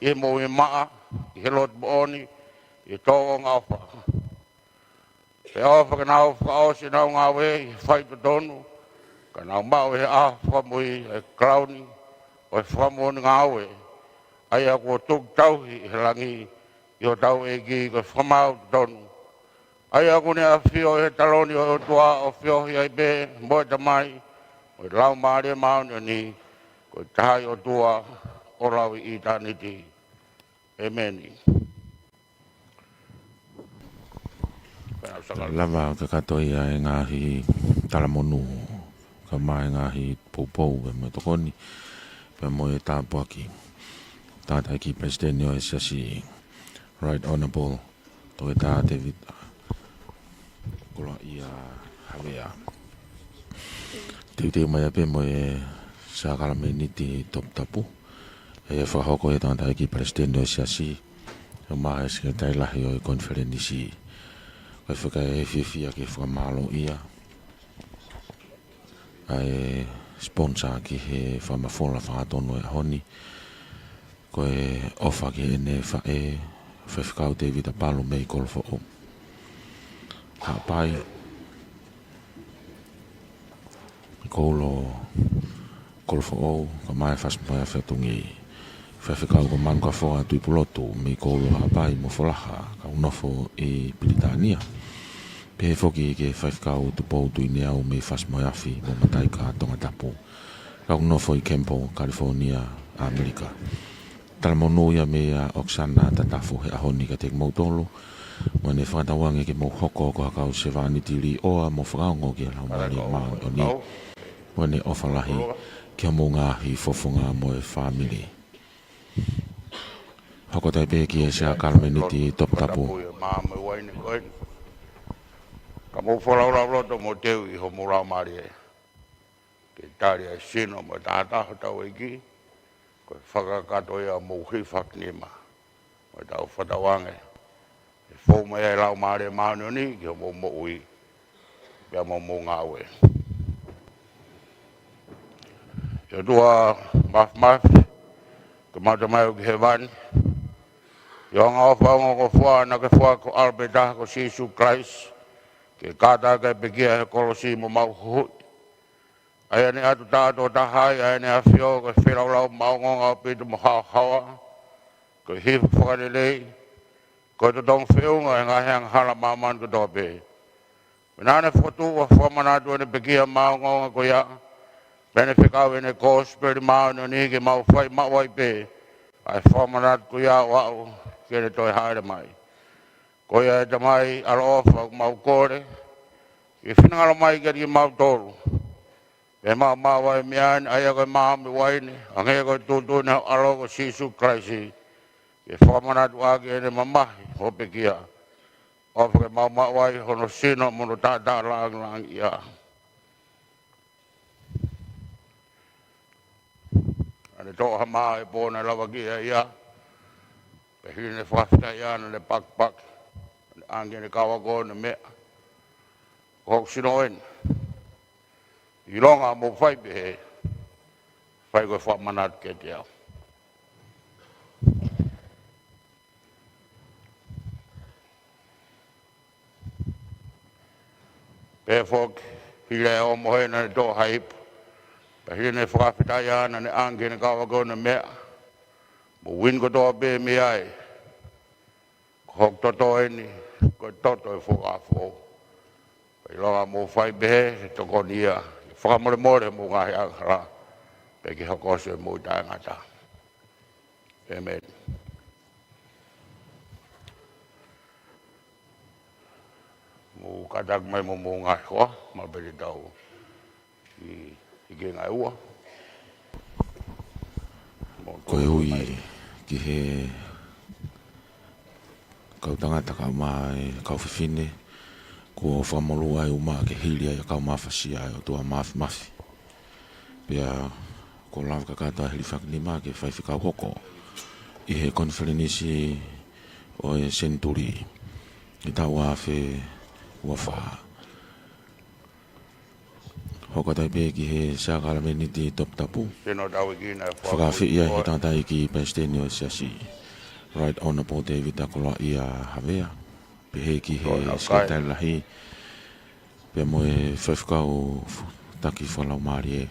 ʻi he moʻui maʻa, ʻi he lotu moʻoni, ʻi he tōʻonga ʻofa. Pea ʻofa ke nau fakaʻosi ʻenau ngāue ʻi he faitotonu, ka nau maʻu ʻi he ʻaho fakamui ʻa e kalauni ʻo e fakamoʻoni ngāue, ʻa ia kuo tuku tauhi ʻi he langi ʻi hotau ʻEiki ko e Fakamaau totonu. ʻA ia kuo ne ʻafio ʻi he taloni ʻo e ʻOtua ʻo feohi ai pē mo e Tamai, mo e Laumālie Māʻoniʻoni, ko e taha ʻOtua ʻo lauʻitāniti. ʻĒmeni. Lava kakato ia e ngaahi talamonū, kae ʻumaʻā e ngaahi poupou pea mo e tokoni, pea mo e tāpuaki. Tangataʻeiki Palesiteni ʻo e Siasi, Right Honourable Toketā Tēvita Koloaʻia Havea. Teuteu mai pē mo e sākalamēniti toputapu, ʻe fakahoko ʻe he Tangataʻeiki Palesiteni ʻo e Siasi, ʻumaʻā e Sekelitali Lahi ʻo e Konifelenisi. Ko e fakaefiefia ke fakamālōʻia ʻa e sponsor ki he fakamafola fakatonu ʻo e ʻaho ni, ko e ʻofa ki heʻene faʻē, Faifekau Tēvita Palu mei Kolofoʻou. Haʻapai, Koulo Kolofoʻou, kae ʻumaʻā e Fasi mo e Afi Atungi. Faifekau ko Manukafoa Tuʻipulotu mei Koulo Haʻapai mo Folaha, kau nofo ʻi Pilitānia. Pehē foki ki he Faifekau Tupou Tuʻineau mei Fasi mo e Afi mo Mataika Tongatapu, kau nofo ʻi Kempo, California, ʻAmelika. Talamonū ia meia ʻOkesana Tatafo he ʻaho ni kiate kimoutolu, mo ʻene fakatauange ke mou hoko ko ha kau sevāniti līʻoa mo fakaongo ki he Laumālie Māʻoniʻoni, mo ʻene ʻofa lahi ki homou ngaahi fofonga mo e fāmili. Hoko atu ai pē ki he sākalameniti toputapu. Ka mou fakalaulauloto mo teuʻi homou laumālie ke tali ʻa e sino mo e taʻataʻa hotau ʻEiki, ko e fakakakato ia homou hifaki nima, mo ʻetau fakatauange ʻe fou mai ai e Laumālie Māʻoniʻoni ki homou moʻui pea mo hoʻomou ngāue. ʻE ʻOtua Māfimafi, ko homau Tamai ʻoku ʻi hēvani, ʻi he ongo ʻofa ʻoku ke foaki, naʻa ke foaki ho ʻAlo pē taha ko Sīsū Kalaisi, ke kātaki ʻa e pekia he kolosi mo mau huhuʻi. ʻA ia naʻe ʻatu taʻatoʻa taha ai ʻa ʻEne ʻAfio, ko e feilaulau maʻongoʻonga ʻaupito mo haohaoa, ko e hifo fakalelei, ko e totongi feʻunga ʻi he ngaahi angahala ʻo māmani kotoa pē. Pea naʻa ne fokotuʻu ʻo fakamanatu ʻEne pekia maʻongoʻonga ko ia, pea ne fekau ʻEne Kosipeli Māʻoniʻoni ke mau fai maʻu ai pē ʻa e fakamanatu ko ia ʻo aʻu ki Heʻene toe hāʻele mai. Ko ia ʻe Tamai ʻaloʻofa, ʻoku mau kole ke finangalo mai kiate kimautolu, pea mau maʻu ʻa e meʻa ni, ʻa ia ko e maama mo e uaine, hangē ko e tuʻutuʻuni ʻa ho ʻAlo ko Sīsū Kalaisi, ke fakamanatu ʻaki ʻEne mamahi mo e pekia, ʻo pehē ke mau maʻu ai hono sino mo hono taʻataʻa lāngilangiʻia. Naʻa ne toʻo ha mā he pō naʻe lavakiʻi ai ia, pea hili ʻene fakafetaʻi ʻa ia naʻa ne pakipaki, naʻa ne ʻange ki heʻene kau ako ʻo ne meʻa, ko hoku sino eni. ʻIlonga ʻoku mou fai pehē, fai ko e fakamanatu kiate au. Pea foki, hili ʻene ʻomo hē naʻa ne toʻo ha ipu, pea hili ʻene fakafetaʻi ʻa ia naʻa ne ʻange ki heʻene kau ako ʻo ne meʻa, mou inu kotoa pē mei ai, ko hoku toto eni, ko e toto ʻo e fuakava foʻou. Pea ʻilonga ʻoku mou fai pehē, ʻe tokoni ia ke fakamolemole hoʻomou ngaahi angahala, pea ke hokosi ʻa e moʻui taʻengata. ʻĒmeni. Mou kātaki mai mo homou ngaahi hoa, malu pē te tau ʻi, ʻi he ngaahi ua. Koeʻuhi ki he kau tangata kae ʻumaʻā e kau fefine, kuo fakamolū ʻa e uma ke hili ʻa e kau mafasia ʻa e ʻOtua Māfimafi. Pea kuo lava kakato ʻa e hilifaki nima ke faifekau hoko ʻi he konifelenisi ʻo e senituli ʻi he taʻu ua afe ua fā. Hoko atu ai pē ki he sākalameniti toputapu. Sino ʻo hotau ʻEiki naʻe foaki. Fakafeʻiloaki ʻe he tangataʻeiki palesiteni ʻo e Siasi, Right Honourable David Akolaʻia Havea, pehē ki he Sekelitali Lahi, pea mo e faifekau taki fakalaumālie.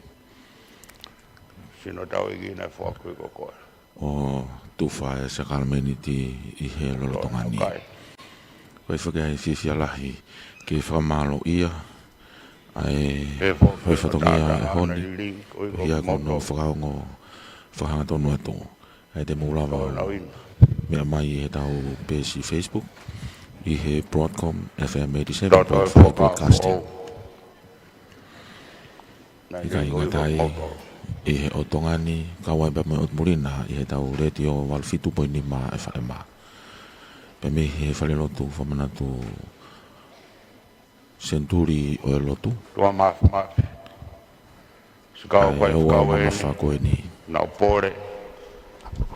Sino ʻo hotau ʻEiki naʻe foaki ko koe. ʻO tufa e sākalameniti ʻi he lolotonga ni. Ko e fakaʻai fiefia lahi ke fakamālōʻia ʻa e faifakatongia ʻo e ʻaho ni, ʻa ia ko hono fakaongo fakahangatonu atu. ʻE te mou lava ʻo meʻa mai ʻi heʻetau peesi Facebook, ʻi he Broadcom F M eighty-seven point five broadcasting. ʻIkai ngata ai, ʻi he ʻOtu Tonga ni, kau ai pē mo e ʻOtu Muli na ʻi heʻetau Letiō valu fitu poini nima F M. Pea mei he falelotu fakamanatu Senituli ʻo e Lotu. ʻOtua Māfimafi, siʻi kau faifekau eni, naʻa nau pole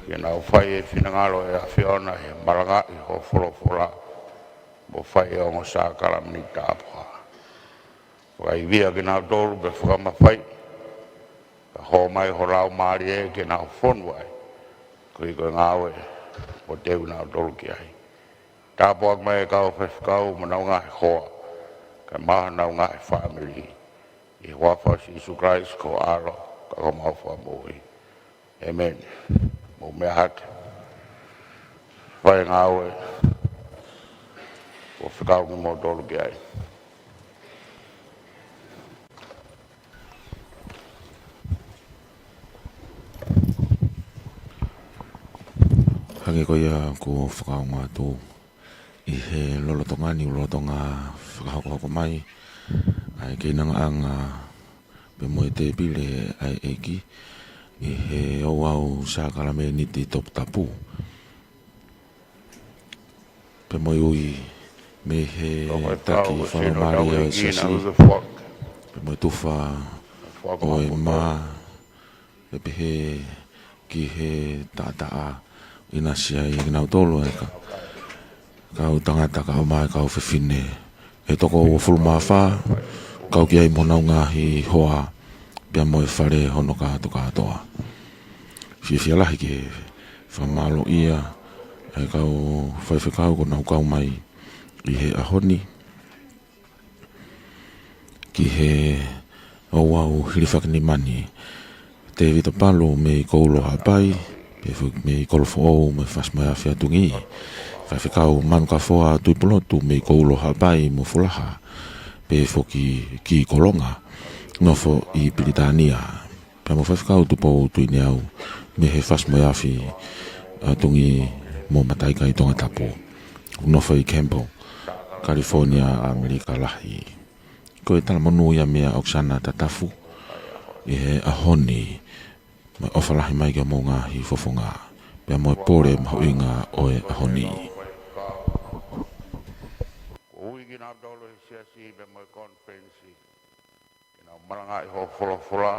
ke nau fai e finangalo ʻo e ʻAfiona he malangaʻi ho folofola mo fai e ongo sākalameniti tapuhā. Fakaivia kinautolu pea fakamafaiʻi, kae hō mai ho Laumālie ke nau fonu ai, koeʻuhi ko e ngāue ʻoku teu kinautolu ki ai. Tāpuakiʻi mai e kau faifekau mo honau ngaahi hoa, kae ʻumaʻā honau ngaahi fāmili. ʻI he huafa ʻo Sīsū Kalaisi ko ho ʻAlo, ka ko homau Fakamoʻui. ʻĒmeni. Mou meʻa hake. Fai e ngāue kuo fekau kimoutolu ki ai. Hangē ko ia kuo fakaongo atu, ʻi he lolotonga ni, lolotonga fakahokohoko mai ʻa e keinangaʻanga pea mo e tēpile ʻa e ʻEiki ʻi he ouau sākalameniti toputapu, pea mo e ui mei he taki fakalaumālie ʻo e siasi, pea mo e tufa ʻo e mā, ʻe pehē ki he taʻataʻa ʻinasi ai kinautolu ʻa e ka-, kau tangata kae ʻumaʻā e kau fefine ʻe toko uofulu mā fā, kau ki ai mo honau ngaahi hoa, pea mo e fale hono kātokātoa. Fiefia lahi ke fakamālōʻia ʻa e kau faifekau kuo nau kau mai ʻi he ʻaho ni ki he ouau hilifakinima ni. Tēvita Palu mei Koulo Haʻapai, pea foki mei Kolofoʻou mo e Fasi mo e Afi Atungi. Faifekau Manu Kafoa Tuʻipulotu mei Koulo Haʻapai mo Folaha, pea foki ki Kolonga, nofo ʻi Pilitānia. Pea mo Faifekau Tupou Tuʻineau mei he Fasi mo e Afi Atungi mo Mataikai Tongatapu, nofo ʻi Campbell, California, ʻAmelika Lahi. Ko e talamonū ia meia ʻOkisana Tatafu ʻi he ʻaho ni, mo e ʻofa lahi mai ki hoʻomou ngaahi fofonga, pea mo e pole mahuʻinga ʻo e ʻaho ni. Kuo ui kinautolu ʻe he siasi pea mo e konifelenisi ke nau malangaʻi hoʻo folofola,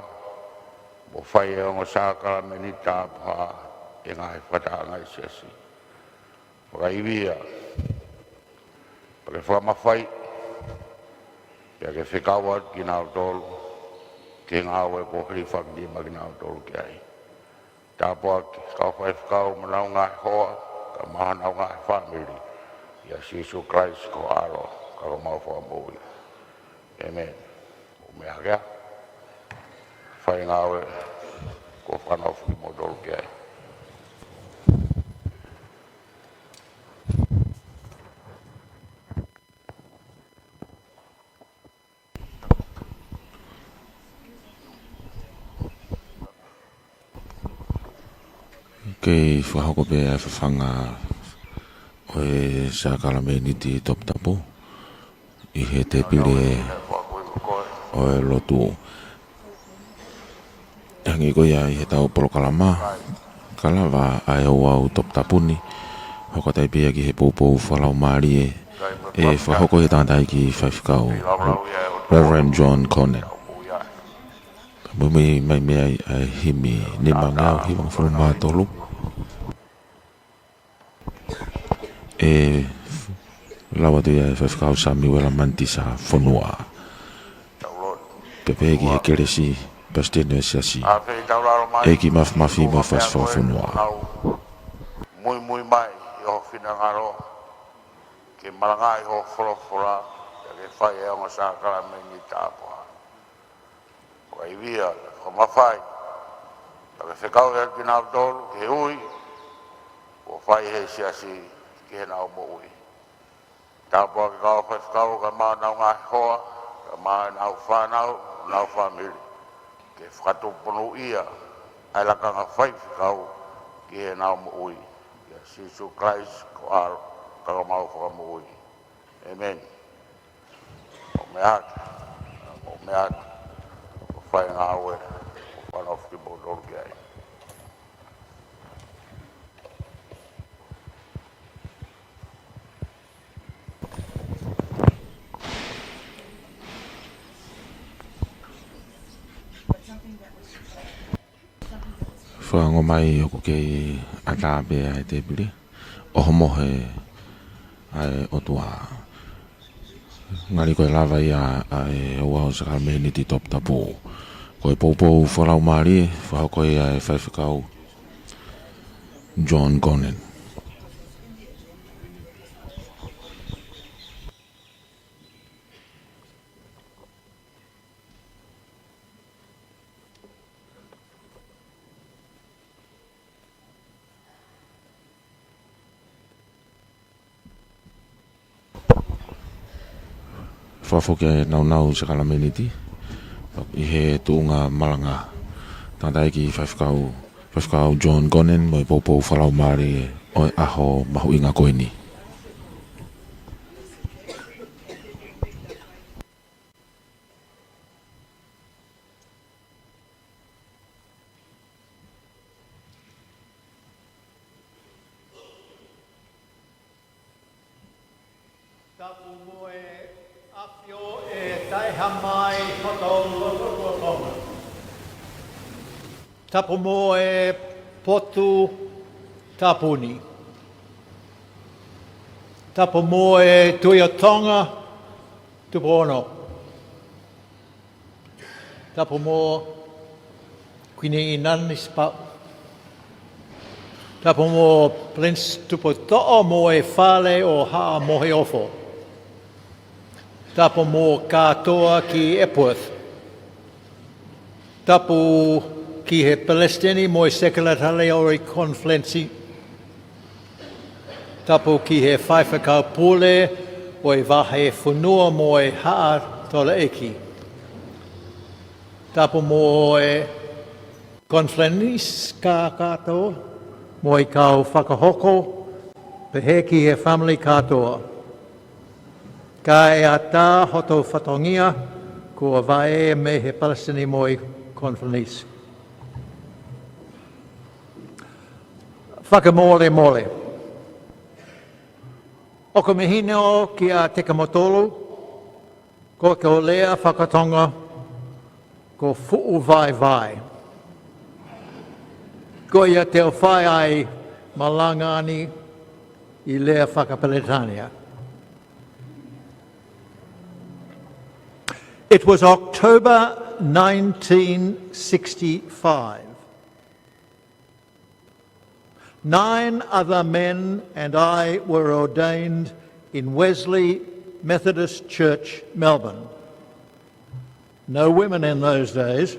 mo fai e ongo sākalamēniti tapuhā ʻi he ngaahi fakatahaʻanga ʻa e siasi. Fakaivia, pea ke fakamafaiʻi, pea ke fekau atu kinautolu ki he ngāue kuo hilifakinima kinautolu ki ai. Tāpuakiʻi e kau faifekau mo honau ngaahi hoa, kae ʻumaʻā honau ngaahi fāmili, ʻia Sīsū Kalaisi ko ho ʻAlo, ka ko homau Fakamoʻui. ʻĒmeni. Mou meʻa hake ā. Fai e ngāue kuo fakanofo kimoutolu ki ai. Kei fakahoko pē ʻa e fafanga ʻo e sākalamēniti toputapu ʻi he tēpile ʻo e lotu. Hangē ko ia ʻi heʻetau polokalama, ka lava ʻa e ouau toputapu ni, hoko atu ai pē ia ki he poupou fakalaumālie ʻe fakahoko ʻe he tangataʻeiki faifekau, Reverend John Conan. Muimui mai mei ai ʻa e himi nimangeau hivangofulu mā tolu. ʻE lau atu ia ʻe Faifekau Samiuela Manitisa Fonua, pea pehē ki he kelesi, Palesiteni ʻo e Siasi, ʻEiki Mafimafi mo e Fasi Fakafonua. Muimui mai ʻi ho finangalo ke malangaʻi hoʻo folofola, pea ke fai e ongo sākalamēniti tapuhā. Fakaivia, fakamafaiʻi, pea ke fekau atu kinautolu ki he ui kuo fai ʻe he siasi ki heʻenau moʻui. Tāpuakiʻi e kau faifekau kae ʻumaʻā honau ngaahi hoa, kae ʻumaʻā ʻenau fānau, ʻenau fāmili, ke fakatupu monūʻia ʻa e lakanga faifekau ki heʻenau moʻui. ʻIa Sīsū Kalaisi ko ho ʻAlo, ka ko homau Fakamoʻui. ʻĒmeni. Mou meʻa hake, mou meʻa hake. Kuo fai e ngāue kuo fakanofo kimoutolu ki ai. Fakaongo mai ʻoku kei ʻatā pē ʻa e tēpile. ʻOhomohe ʻa e ʻOtua. Ngali ko e lava ia ʻa e ouau sākalamēniti toputapu. Ko e poupou fakalaumālie, fakahoko ia ʻe Faifekau John Conan. Pea foki e nāunau sākalamēniti ʻi he tuʻunga malanga. Tangataʻeiki Faifekau, Faifekau John Gonen mo e poupou fakalaumālie ʻo e ʻaho mahuʻinga ko eni. Tapu mo e ʻAfio ʻe Taʻehāmai Hotou Lototoʻa Tonga. Tapu mo e Potu Tapu ni. Tapu mo e Tuʻi ʻo Tonga, Tupou Ono. Tapu mo Kuini ʻInalani Sipaʻu. Tapu mo Prince Tupoutoʻa mo e Fale ʻo Haʻa Moheofo. Tapu mo kātoa ki Epworth. Tapu ki he Palesiteni mo e Sekelitali ʻo e Konifelenisi. Tapu ki he Faifekau Pule ʻo e Vahefonua mo e Haʻa Taulaʻeiki. Tapu mo e konifelenisi kātoa mo e kau fakahoko, pehē ki he fāmili kātoa. Ka e ʻatā hoto fatongia, kuo vaeʻi mei he Palesiteni mo e konifelenisi. Fakamolemole. ʻOku mahino kiate kimoutolu, ko ʻeku lea fakatonga ko fuʻu vaivai. Ko ia te u fai ai malanga ni ʻi he lea fakaPeletania. It was October nineteen sixty-five. Nine other men and I were ordained in Wesley Methodist Church, Melbourne. No women in those days.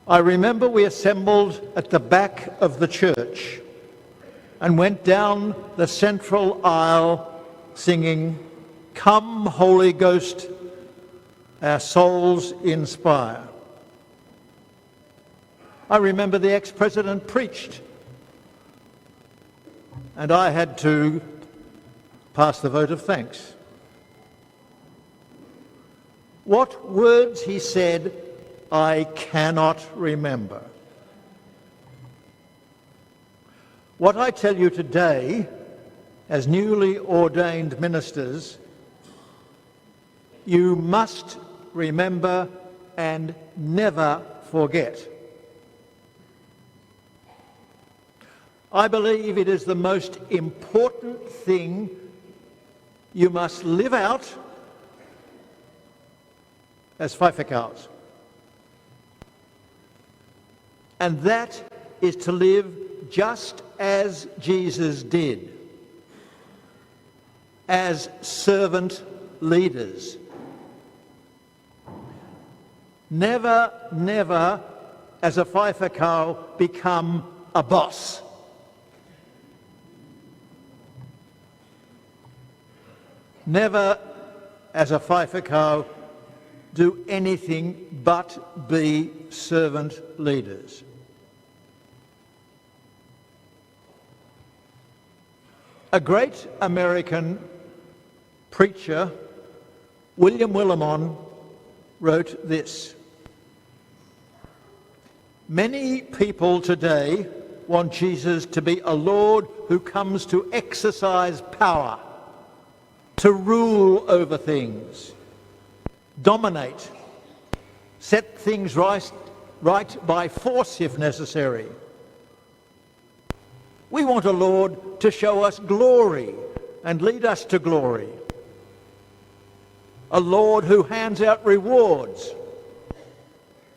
I remember we assembled at the back of the church and went down the central aisle singing, "Come, Holy Ghost, our souls inspire." I remember the ex-president preached, and I had to pass the vote of thanks. What words he said, I cannot remember. What I tell you today, as newly ordained ministers, you must remember and never forget. I believe it is the most important thing you must live out as faifekaus. And that is to live just as Jesus did, as servant leaders. Never, never, as a faifekau, become a boss. Never, as a faifekau, do anything but be servant leaders. A great American preacher, William Willimon, wrote this: "Many people today want Jesus to be a Lord who comes to exercise power, to rule over things, dominate, set things right, right by force if necessary. We want a Lord to show us glory and lead us to glory. A Lord who hands out rewards,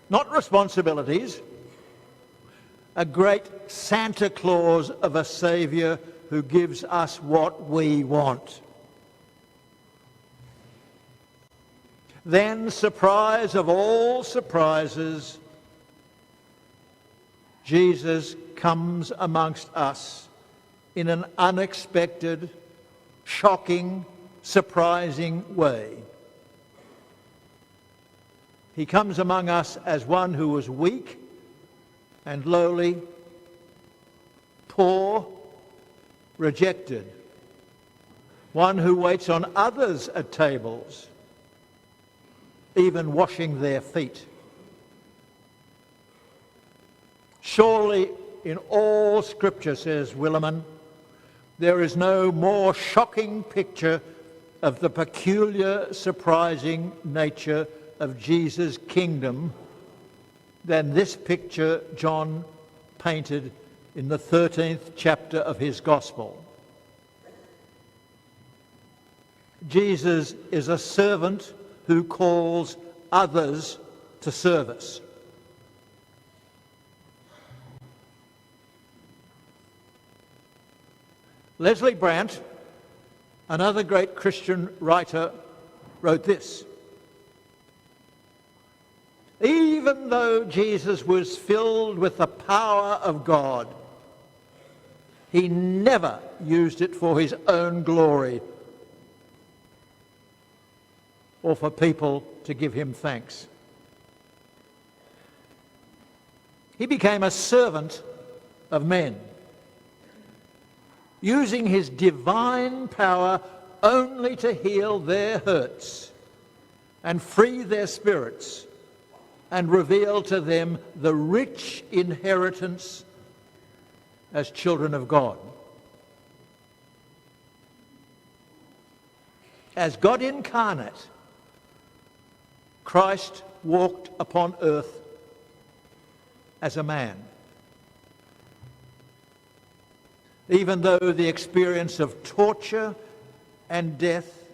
not responsibilities. A great Santa Claus of a Savior who gives us what we want." Then, surprise of all surprises, Jesus comes amongst us in an unexpected, shocking, surprising way. He comes among us as one who was weak and lowly, poor, rejected, one who waits on others at tables, even washing their feet. Surely in all Scripture, says Willimon, there is no more shocking picture of the peculiar, surprising nature of Jesus' kingdom than this picture John painted in the thirteenth chapter of his Gospel. Jesus is a servant who calls others to service. Leslie Brandt, another great Christian writer, wrote this: "Even though Jesus was filled with the power of God, he never used it for his own glory or for people to give him thanks. He became a servant of men, using his divine power only to heal their hurts and free their spirits and reveal to them the rich inheritance as children of God." As God incarnate, Christ walked upon earth as a man. Even though the experience of torture and death,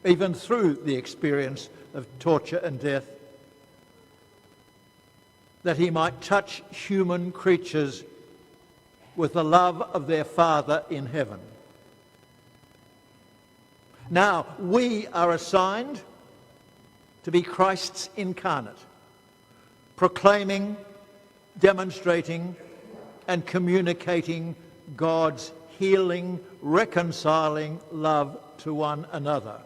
even through the experience of torture and death, that he might touch human creatures with the love of their Father in heaven. Now, we are assigned to be Christ's incarnate, proclaiming, demonstrating, and communicating God's healing, reconciling love to one another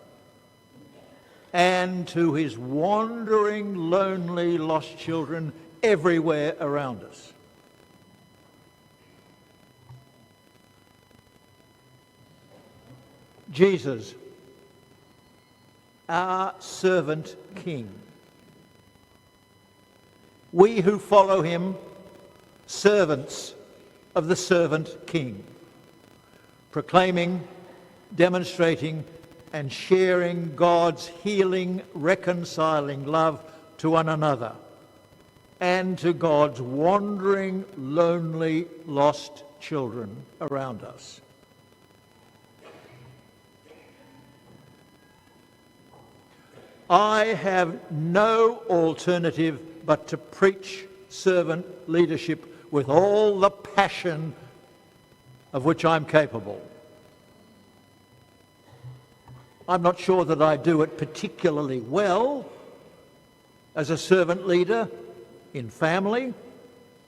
and to his wandering, lonely, lost children everywhere around us. Jesus, our servant King. We who follow him, servants of the servant King, proclaiming, demonstrating, and sharing God's healing, reconciling love to one another and to God's wandering, lonely, lost children around us. I have no alternative but to preach servant leadership with all the passion of which I'm capable. I'm not sure that I do it particularly well as a servant leader in family,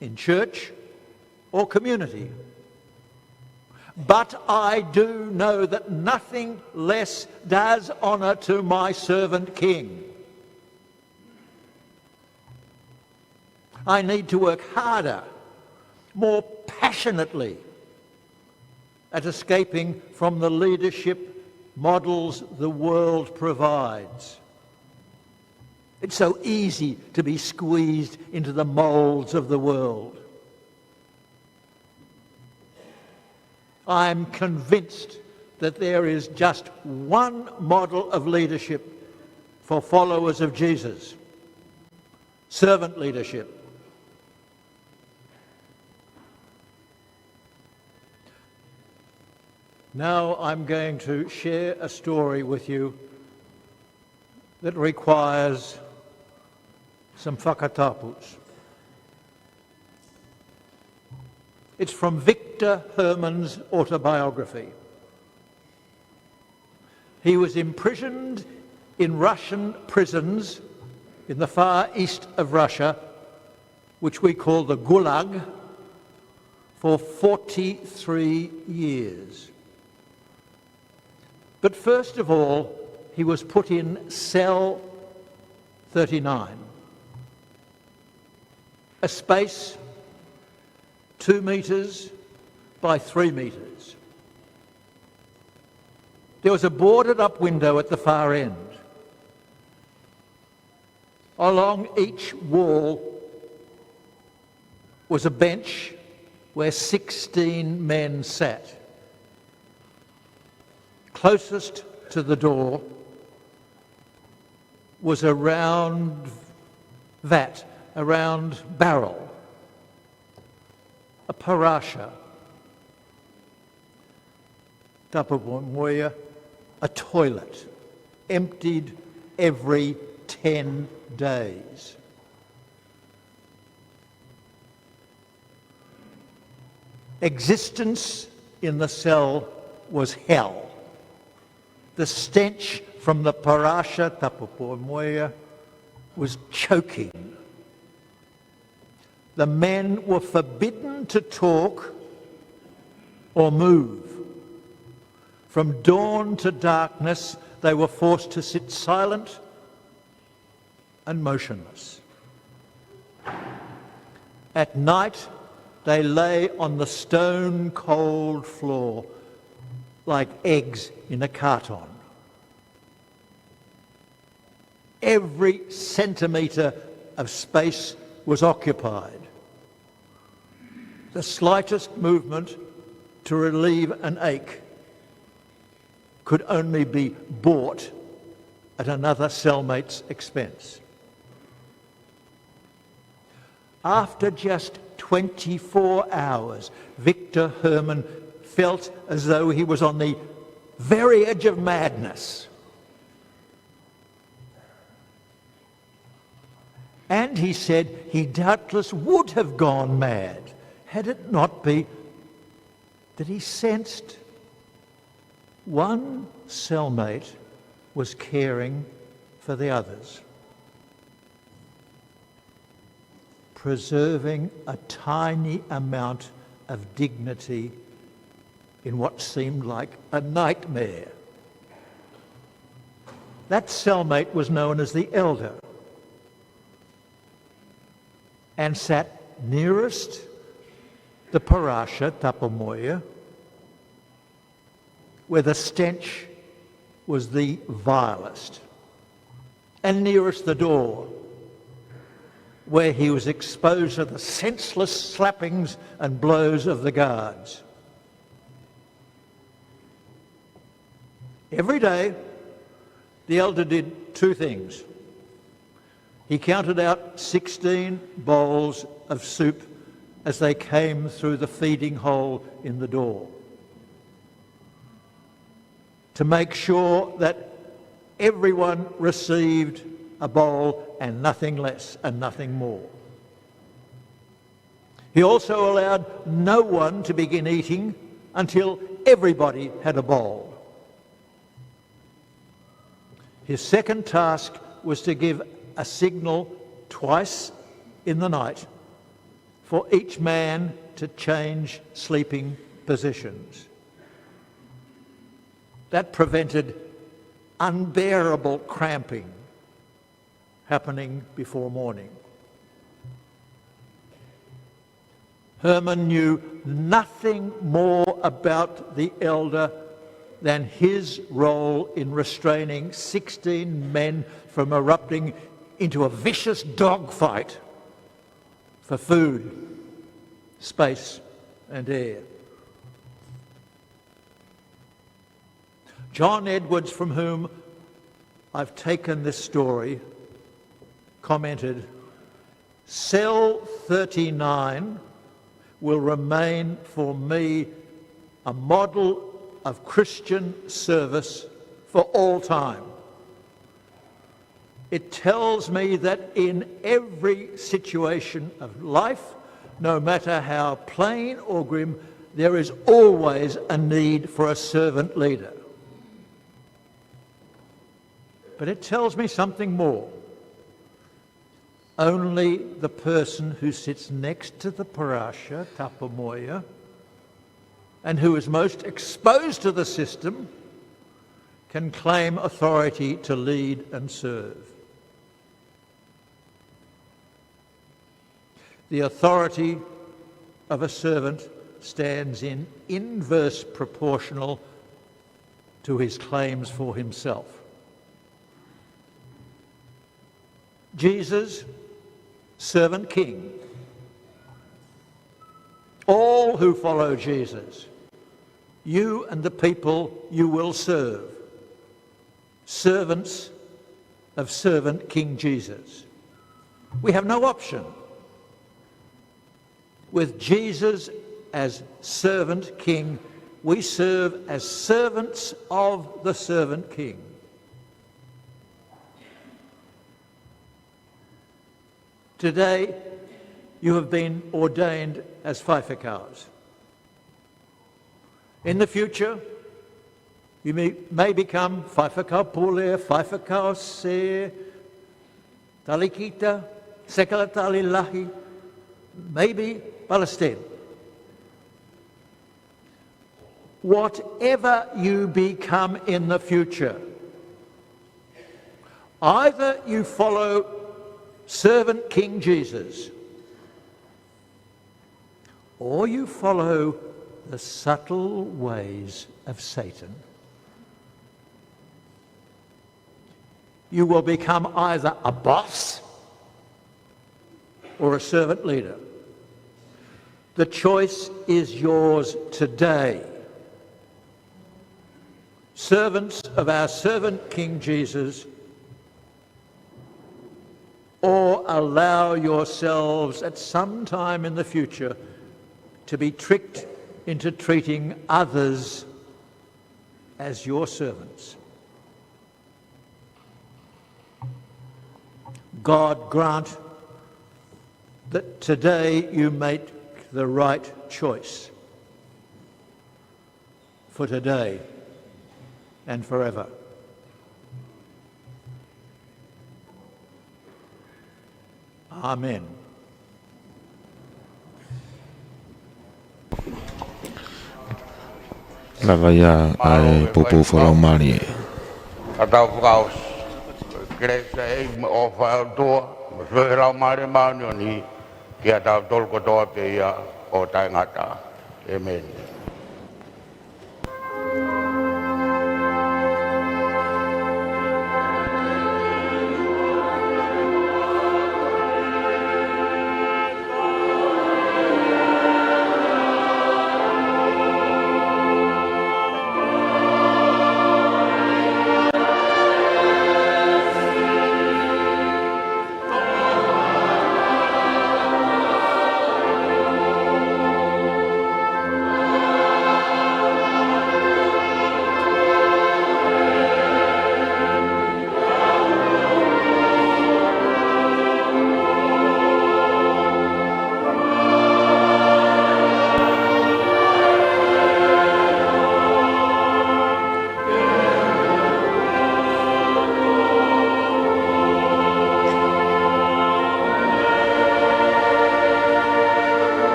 in church, or community. But I do know that nothing less does honour to my servant King. I need to work harder, more passionately, at escaping from the leadership models the world provides. It's so easy to be squeezed into the moulds of the world. I'm convinced that there is just one model of leadership for followers of Jesus: servant leadership. Now I'm going to share a story with you that requires some fakatapus. It's from Victor Herman's autobiography. He was imprisoned in Russian prisons in the far east of Russia, which we call the Gulag, for forty-three years. But first of all, he was put in cell thirty-nine, a space two metres by three metres. There was a boarded up window at the far end. Along each wall was a bench where sixteen men sat. Closest to the door was a round vat, a round barrel, a parasha. Tapu Moʻoia, a toilet, emptied every ten days. Existence in the cell was hell. The stench from the parasha Tapu Moʻoia was choking. The men were forbidden to talk or move. From dawn to darkness, they were forced to sit silent and motionless. At night, they lay on the stone cold floor like eggs in a carton. Every centimetre of space was occupied. The slightest movement to relieve an ache could only be bought at another cellmate's expense. After just twenty-four hours, Victor Herman felt as though he was on the very edge of madness. And he said he doubtless would have gone mad had it not been that he sensed one cellmate was caring for the others, preserving a tiny amount of dignity in what seemed like a nightmare. That cellmate was known as the Elder and sat nearest the parasha Tapu Moʻoia, where the stench was the vilest, and nearest the door, where he was exposed to the senseless slappings and blows of the guards. Every day, the Elder did two things. He counted out sixteen bowls of soup as they came through the feeding hole in the door, to make sure that everyone received a bowl and nothing less and nothing more. He also allowed no one to begin eating until everybody had a bowl. His second task was to give a signal twice in the night for each man to change sleeping positions. That prevented unbearable cramping happening before morning. Herman knew nothing more about the Elder than his role in restraining sixteen men from erupting into a vicious dogfight for food, space, and air. John Edwards, from whom I've taken this story, commented, "Cell thirty-nine will remain for me a model of Christian service for all time. It tells me that in every situation of life, no matter how plain or grim, there is always a need for a servant leader. But it tells me something more. Only the person who sits next to the parasha, Tapu Moʻoia, and who is most exposed to the system, can claim authority to lead and serve. The authority of a servant stands in inverse proportional to his claims for himself. Jesus, servant king. All who follow Jesus, you and the people you will serve, servants of servant King Jesus. We have no option. With Jesus as servant king, we serve as servants of the servant king. Today, you have been ordained as faifekaus. In the future, you may, may become faifekau pule, faifekau sē, talēkita, sekelitali lahi, maybe palesiteni. Whatever you become in the future, either you follow servant King Jesus, or you follow the subtle ways of Satan. You will become either a boss or a servant leader. The choice is yours today. Servants of our servant King Jesus, or allow yourselves at some time in the future to be tricked into treating others as your servants. God grant that today you make the right choice for today and forever. Amen. Lava ia ʻa e poupou fakalaumālie. Ka tau fakaʻosi. Kelesi ʻa e ʻEiki mo e ʻofa ʻa e ʻOtua, mo e feohi ʻa e Laumālie Māʻoniʻoni, kiate kitautolu kotoa pē ia ʻo taʻengata. ʻĒmeni.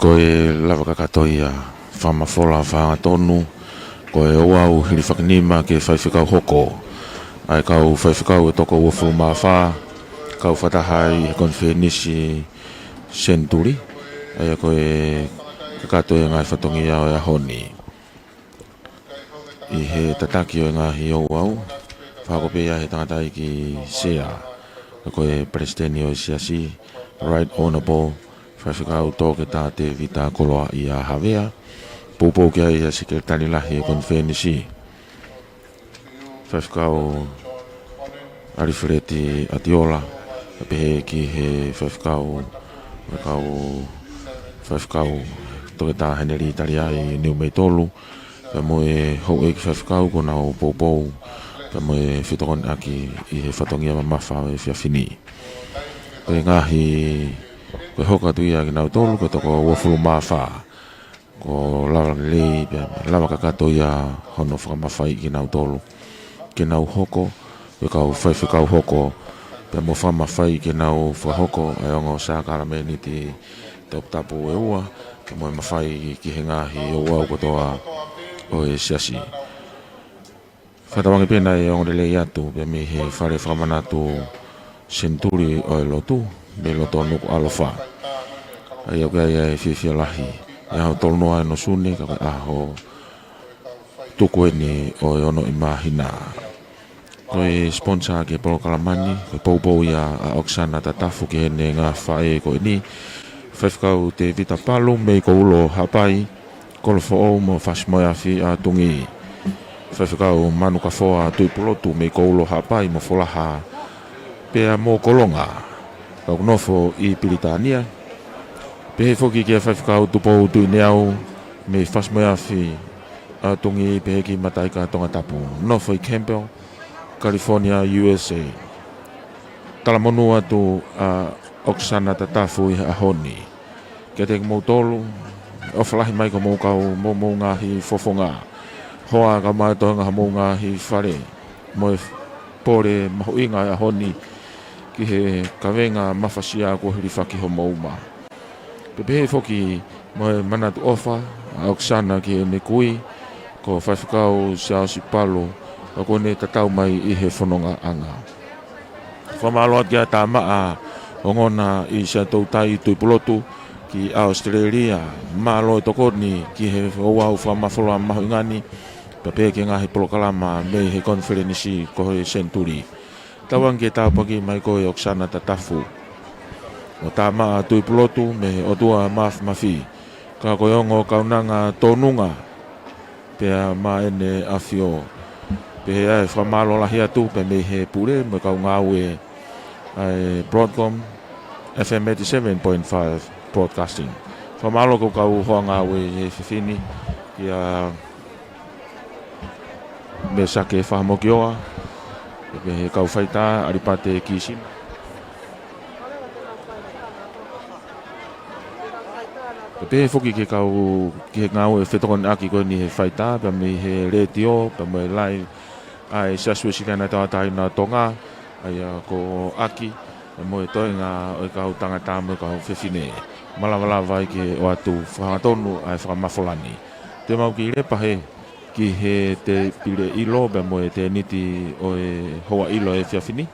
Ko e lava kakato ia, fakamafola fāngatonu, Ko e ouau hilifakinima ke faifekau hoko ʻa e kau faifekau ʻe toko uofulu mā fā, kau fakataha ʻi he konifelenisi senituli, ʻa ia ko e kakato e ngaahi fatongia ʻo e ʻaho ni. ʻI he tataki ʻo e ngaahi ouau, fakahoko pē ia he tangataʻeiki sea, ko e Palesiteni ʻo e Siasi, Right Honourable Faifekau Toketā Tēvita Koloaʻia Havea, poupou ki ai ʻa e Sekelitali Lahi ʻo e konifelenisi, Faifekau ʻAlifeleti ʻAtiola, pehē ki he faifekau, kau faifekau, Toketā Henelī Taliai Niumeitolu, pea mo e houʻeiki faifekau kuo nau poupou, pea mo e fetokoniʻaki ʻi he fatongia mamafa ʻo e efiafi ni. Ko e ngaahi, ko e hoko atu ia kinautolu, ko e toko uofulu mā fā. Kuo lava lelei, pea lava kakato ia hono fakamafaiʻi kinautolu ke nau hoko ko e kau faifekau hoko, pea mo fakamafaiʻi ke nau fakahoko ʻa e ongo sākalamēniti toputapu ʻe ua, pea mo e mafai ki he ngaahi ouau kotoa ʻo e siasi. Fakatauange pē naʻe ongo lelei atu pē mei he fale fakamanatu senituli ʻo e lotu, mei loto Nukuʻalofa. ʻA ia ʻoku ʻi ai ʻa e fiefia lahi, ʻi he ʻaho tolu noa ʻo Sune, ka ko e ʻaho tuku eni ʻo e ono ʻi māhina. Ko e sponsor ki he polokalama ni, ko e poupou ia ʻa ʻOkesana Tatafu ki heʻene ngaahi faʻē ko eni, Faifekau Tēvita Palu mei Koulo Haʻapai, Kolofoʻou mo Fasimoeafi ʻa Tungi. Faifekau Manu Kafoa Tuʻipulotu mei Koulo Haʻapai mo Folaha, pea mo Kolonga, ka ʻoku nofo ʻi Pilitānia. Pehē foki kia Faifekau Tupou Tuʻineau mei Fasimoeafi ʻa Tungi, pehē ki Mataika Tongatapu, nofo ʻi Campbell, California, U S A. Talamonū atu ʻa ʻOkesana Tatafu ʻi he ʻaho ni. Kiate kimoutolu, ʻofa lahi mai ki homou kau mo homou ngaahi fofonga. Hoa kae ʻumaʻā e toenga homou ngaahi fale. Mo e pole mahuʻinga ʻo e ʻaho ni ki he kavenga mafasia kuo hilifaki homou uma. Pea pehē foki mo e manatu ʻofa ʻa ʻOkesana ki heʻene kui, ko Faifekau Siaosi Palu, ʻa ia kuo ne tatau mai ʻi he fonongaʻanga. Fakamālō atu kia Tamaʻa Ongona ʻi Siaʻatoutai Tuʻipulotu ki ʻAositelēlia, mālō e tokoni ki he ouau fakamafola mahuʻinga ni, pea pehē ki he ngaahi polokalama mei he konifelenisi ko e senituli. Tauange ke tāpuaki mai koe ʻOkesana Tatafu mo Tamaʻa Tuʻipulotu mei he ʻOtua Māfimafi. Ka ko e ongo kaunanga tōnunga pea mo ʻEne ʻAfio. Pehē ʻa e fakamālō lahi atu pea mei he pule mo e kau ngāue ʻa e Broadcom F M eighty-seven point five Broadcasting. Fakamālō ki he kau hoa ngāue he efiafi ni, kia Mesake Fahamokioa, pea mei he kau faitā, ʻAlipate Kisima. Pea pehē foki ki he kau, ki he ngāue fetokoniʻaki ko eni he faitā, pea mei he letiō, pea mo e live ʻa e Siasi Uēsiliana Tauʻatāina ʻo Tonga, ʻa ia ko ʻAki, pea mo e toenga ʻo e kau tangata mo e kau fefine. Malamalava ai ki he ʻoatu fakahangatonu ʻa e fakamafola ni. Toe mau kiʻi lepa hē ki he tēpile ʻilo pea mo e tēniti ʻo e houa ʻilo ʻo e efiafi ni.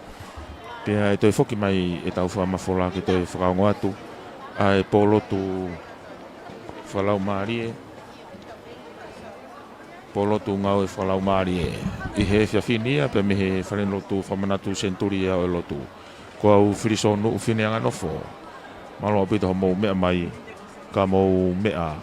Pea ʻe toe foki mai ʻetau fakamafola ke toe fakaongo atu ʻa e pōlotu fakalaumālie, pōlotu ngāue fakalaumālie ʻi he efiafi ni ia pea mei he falelotu fakamanatu senituli ia ʻo e lotu. Ko au Filisōnuʻu Fineanganofo. Mālō ʻaupito hoʻomou meʻa mai, ka mou meʻa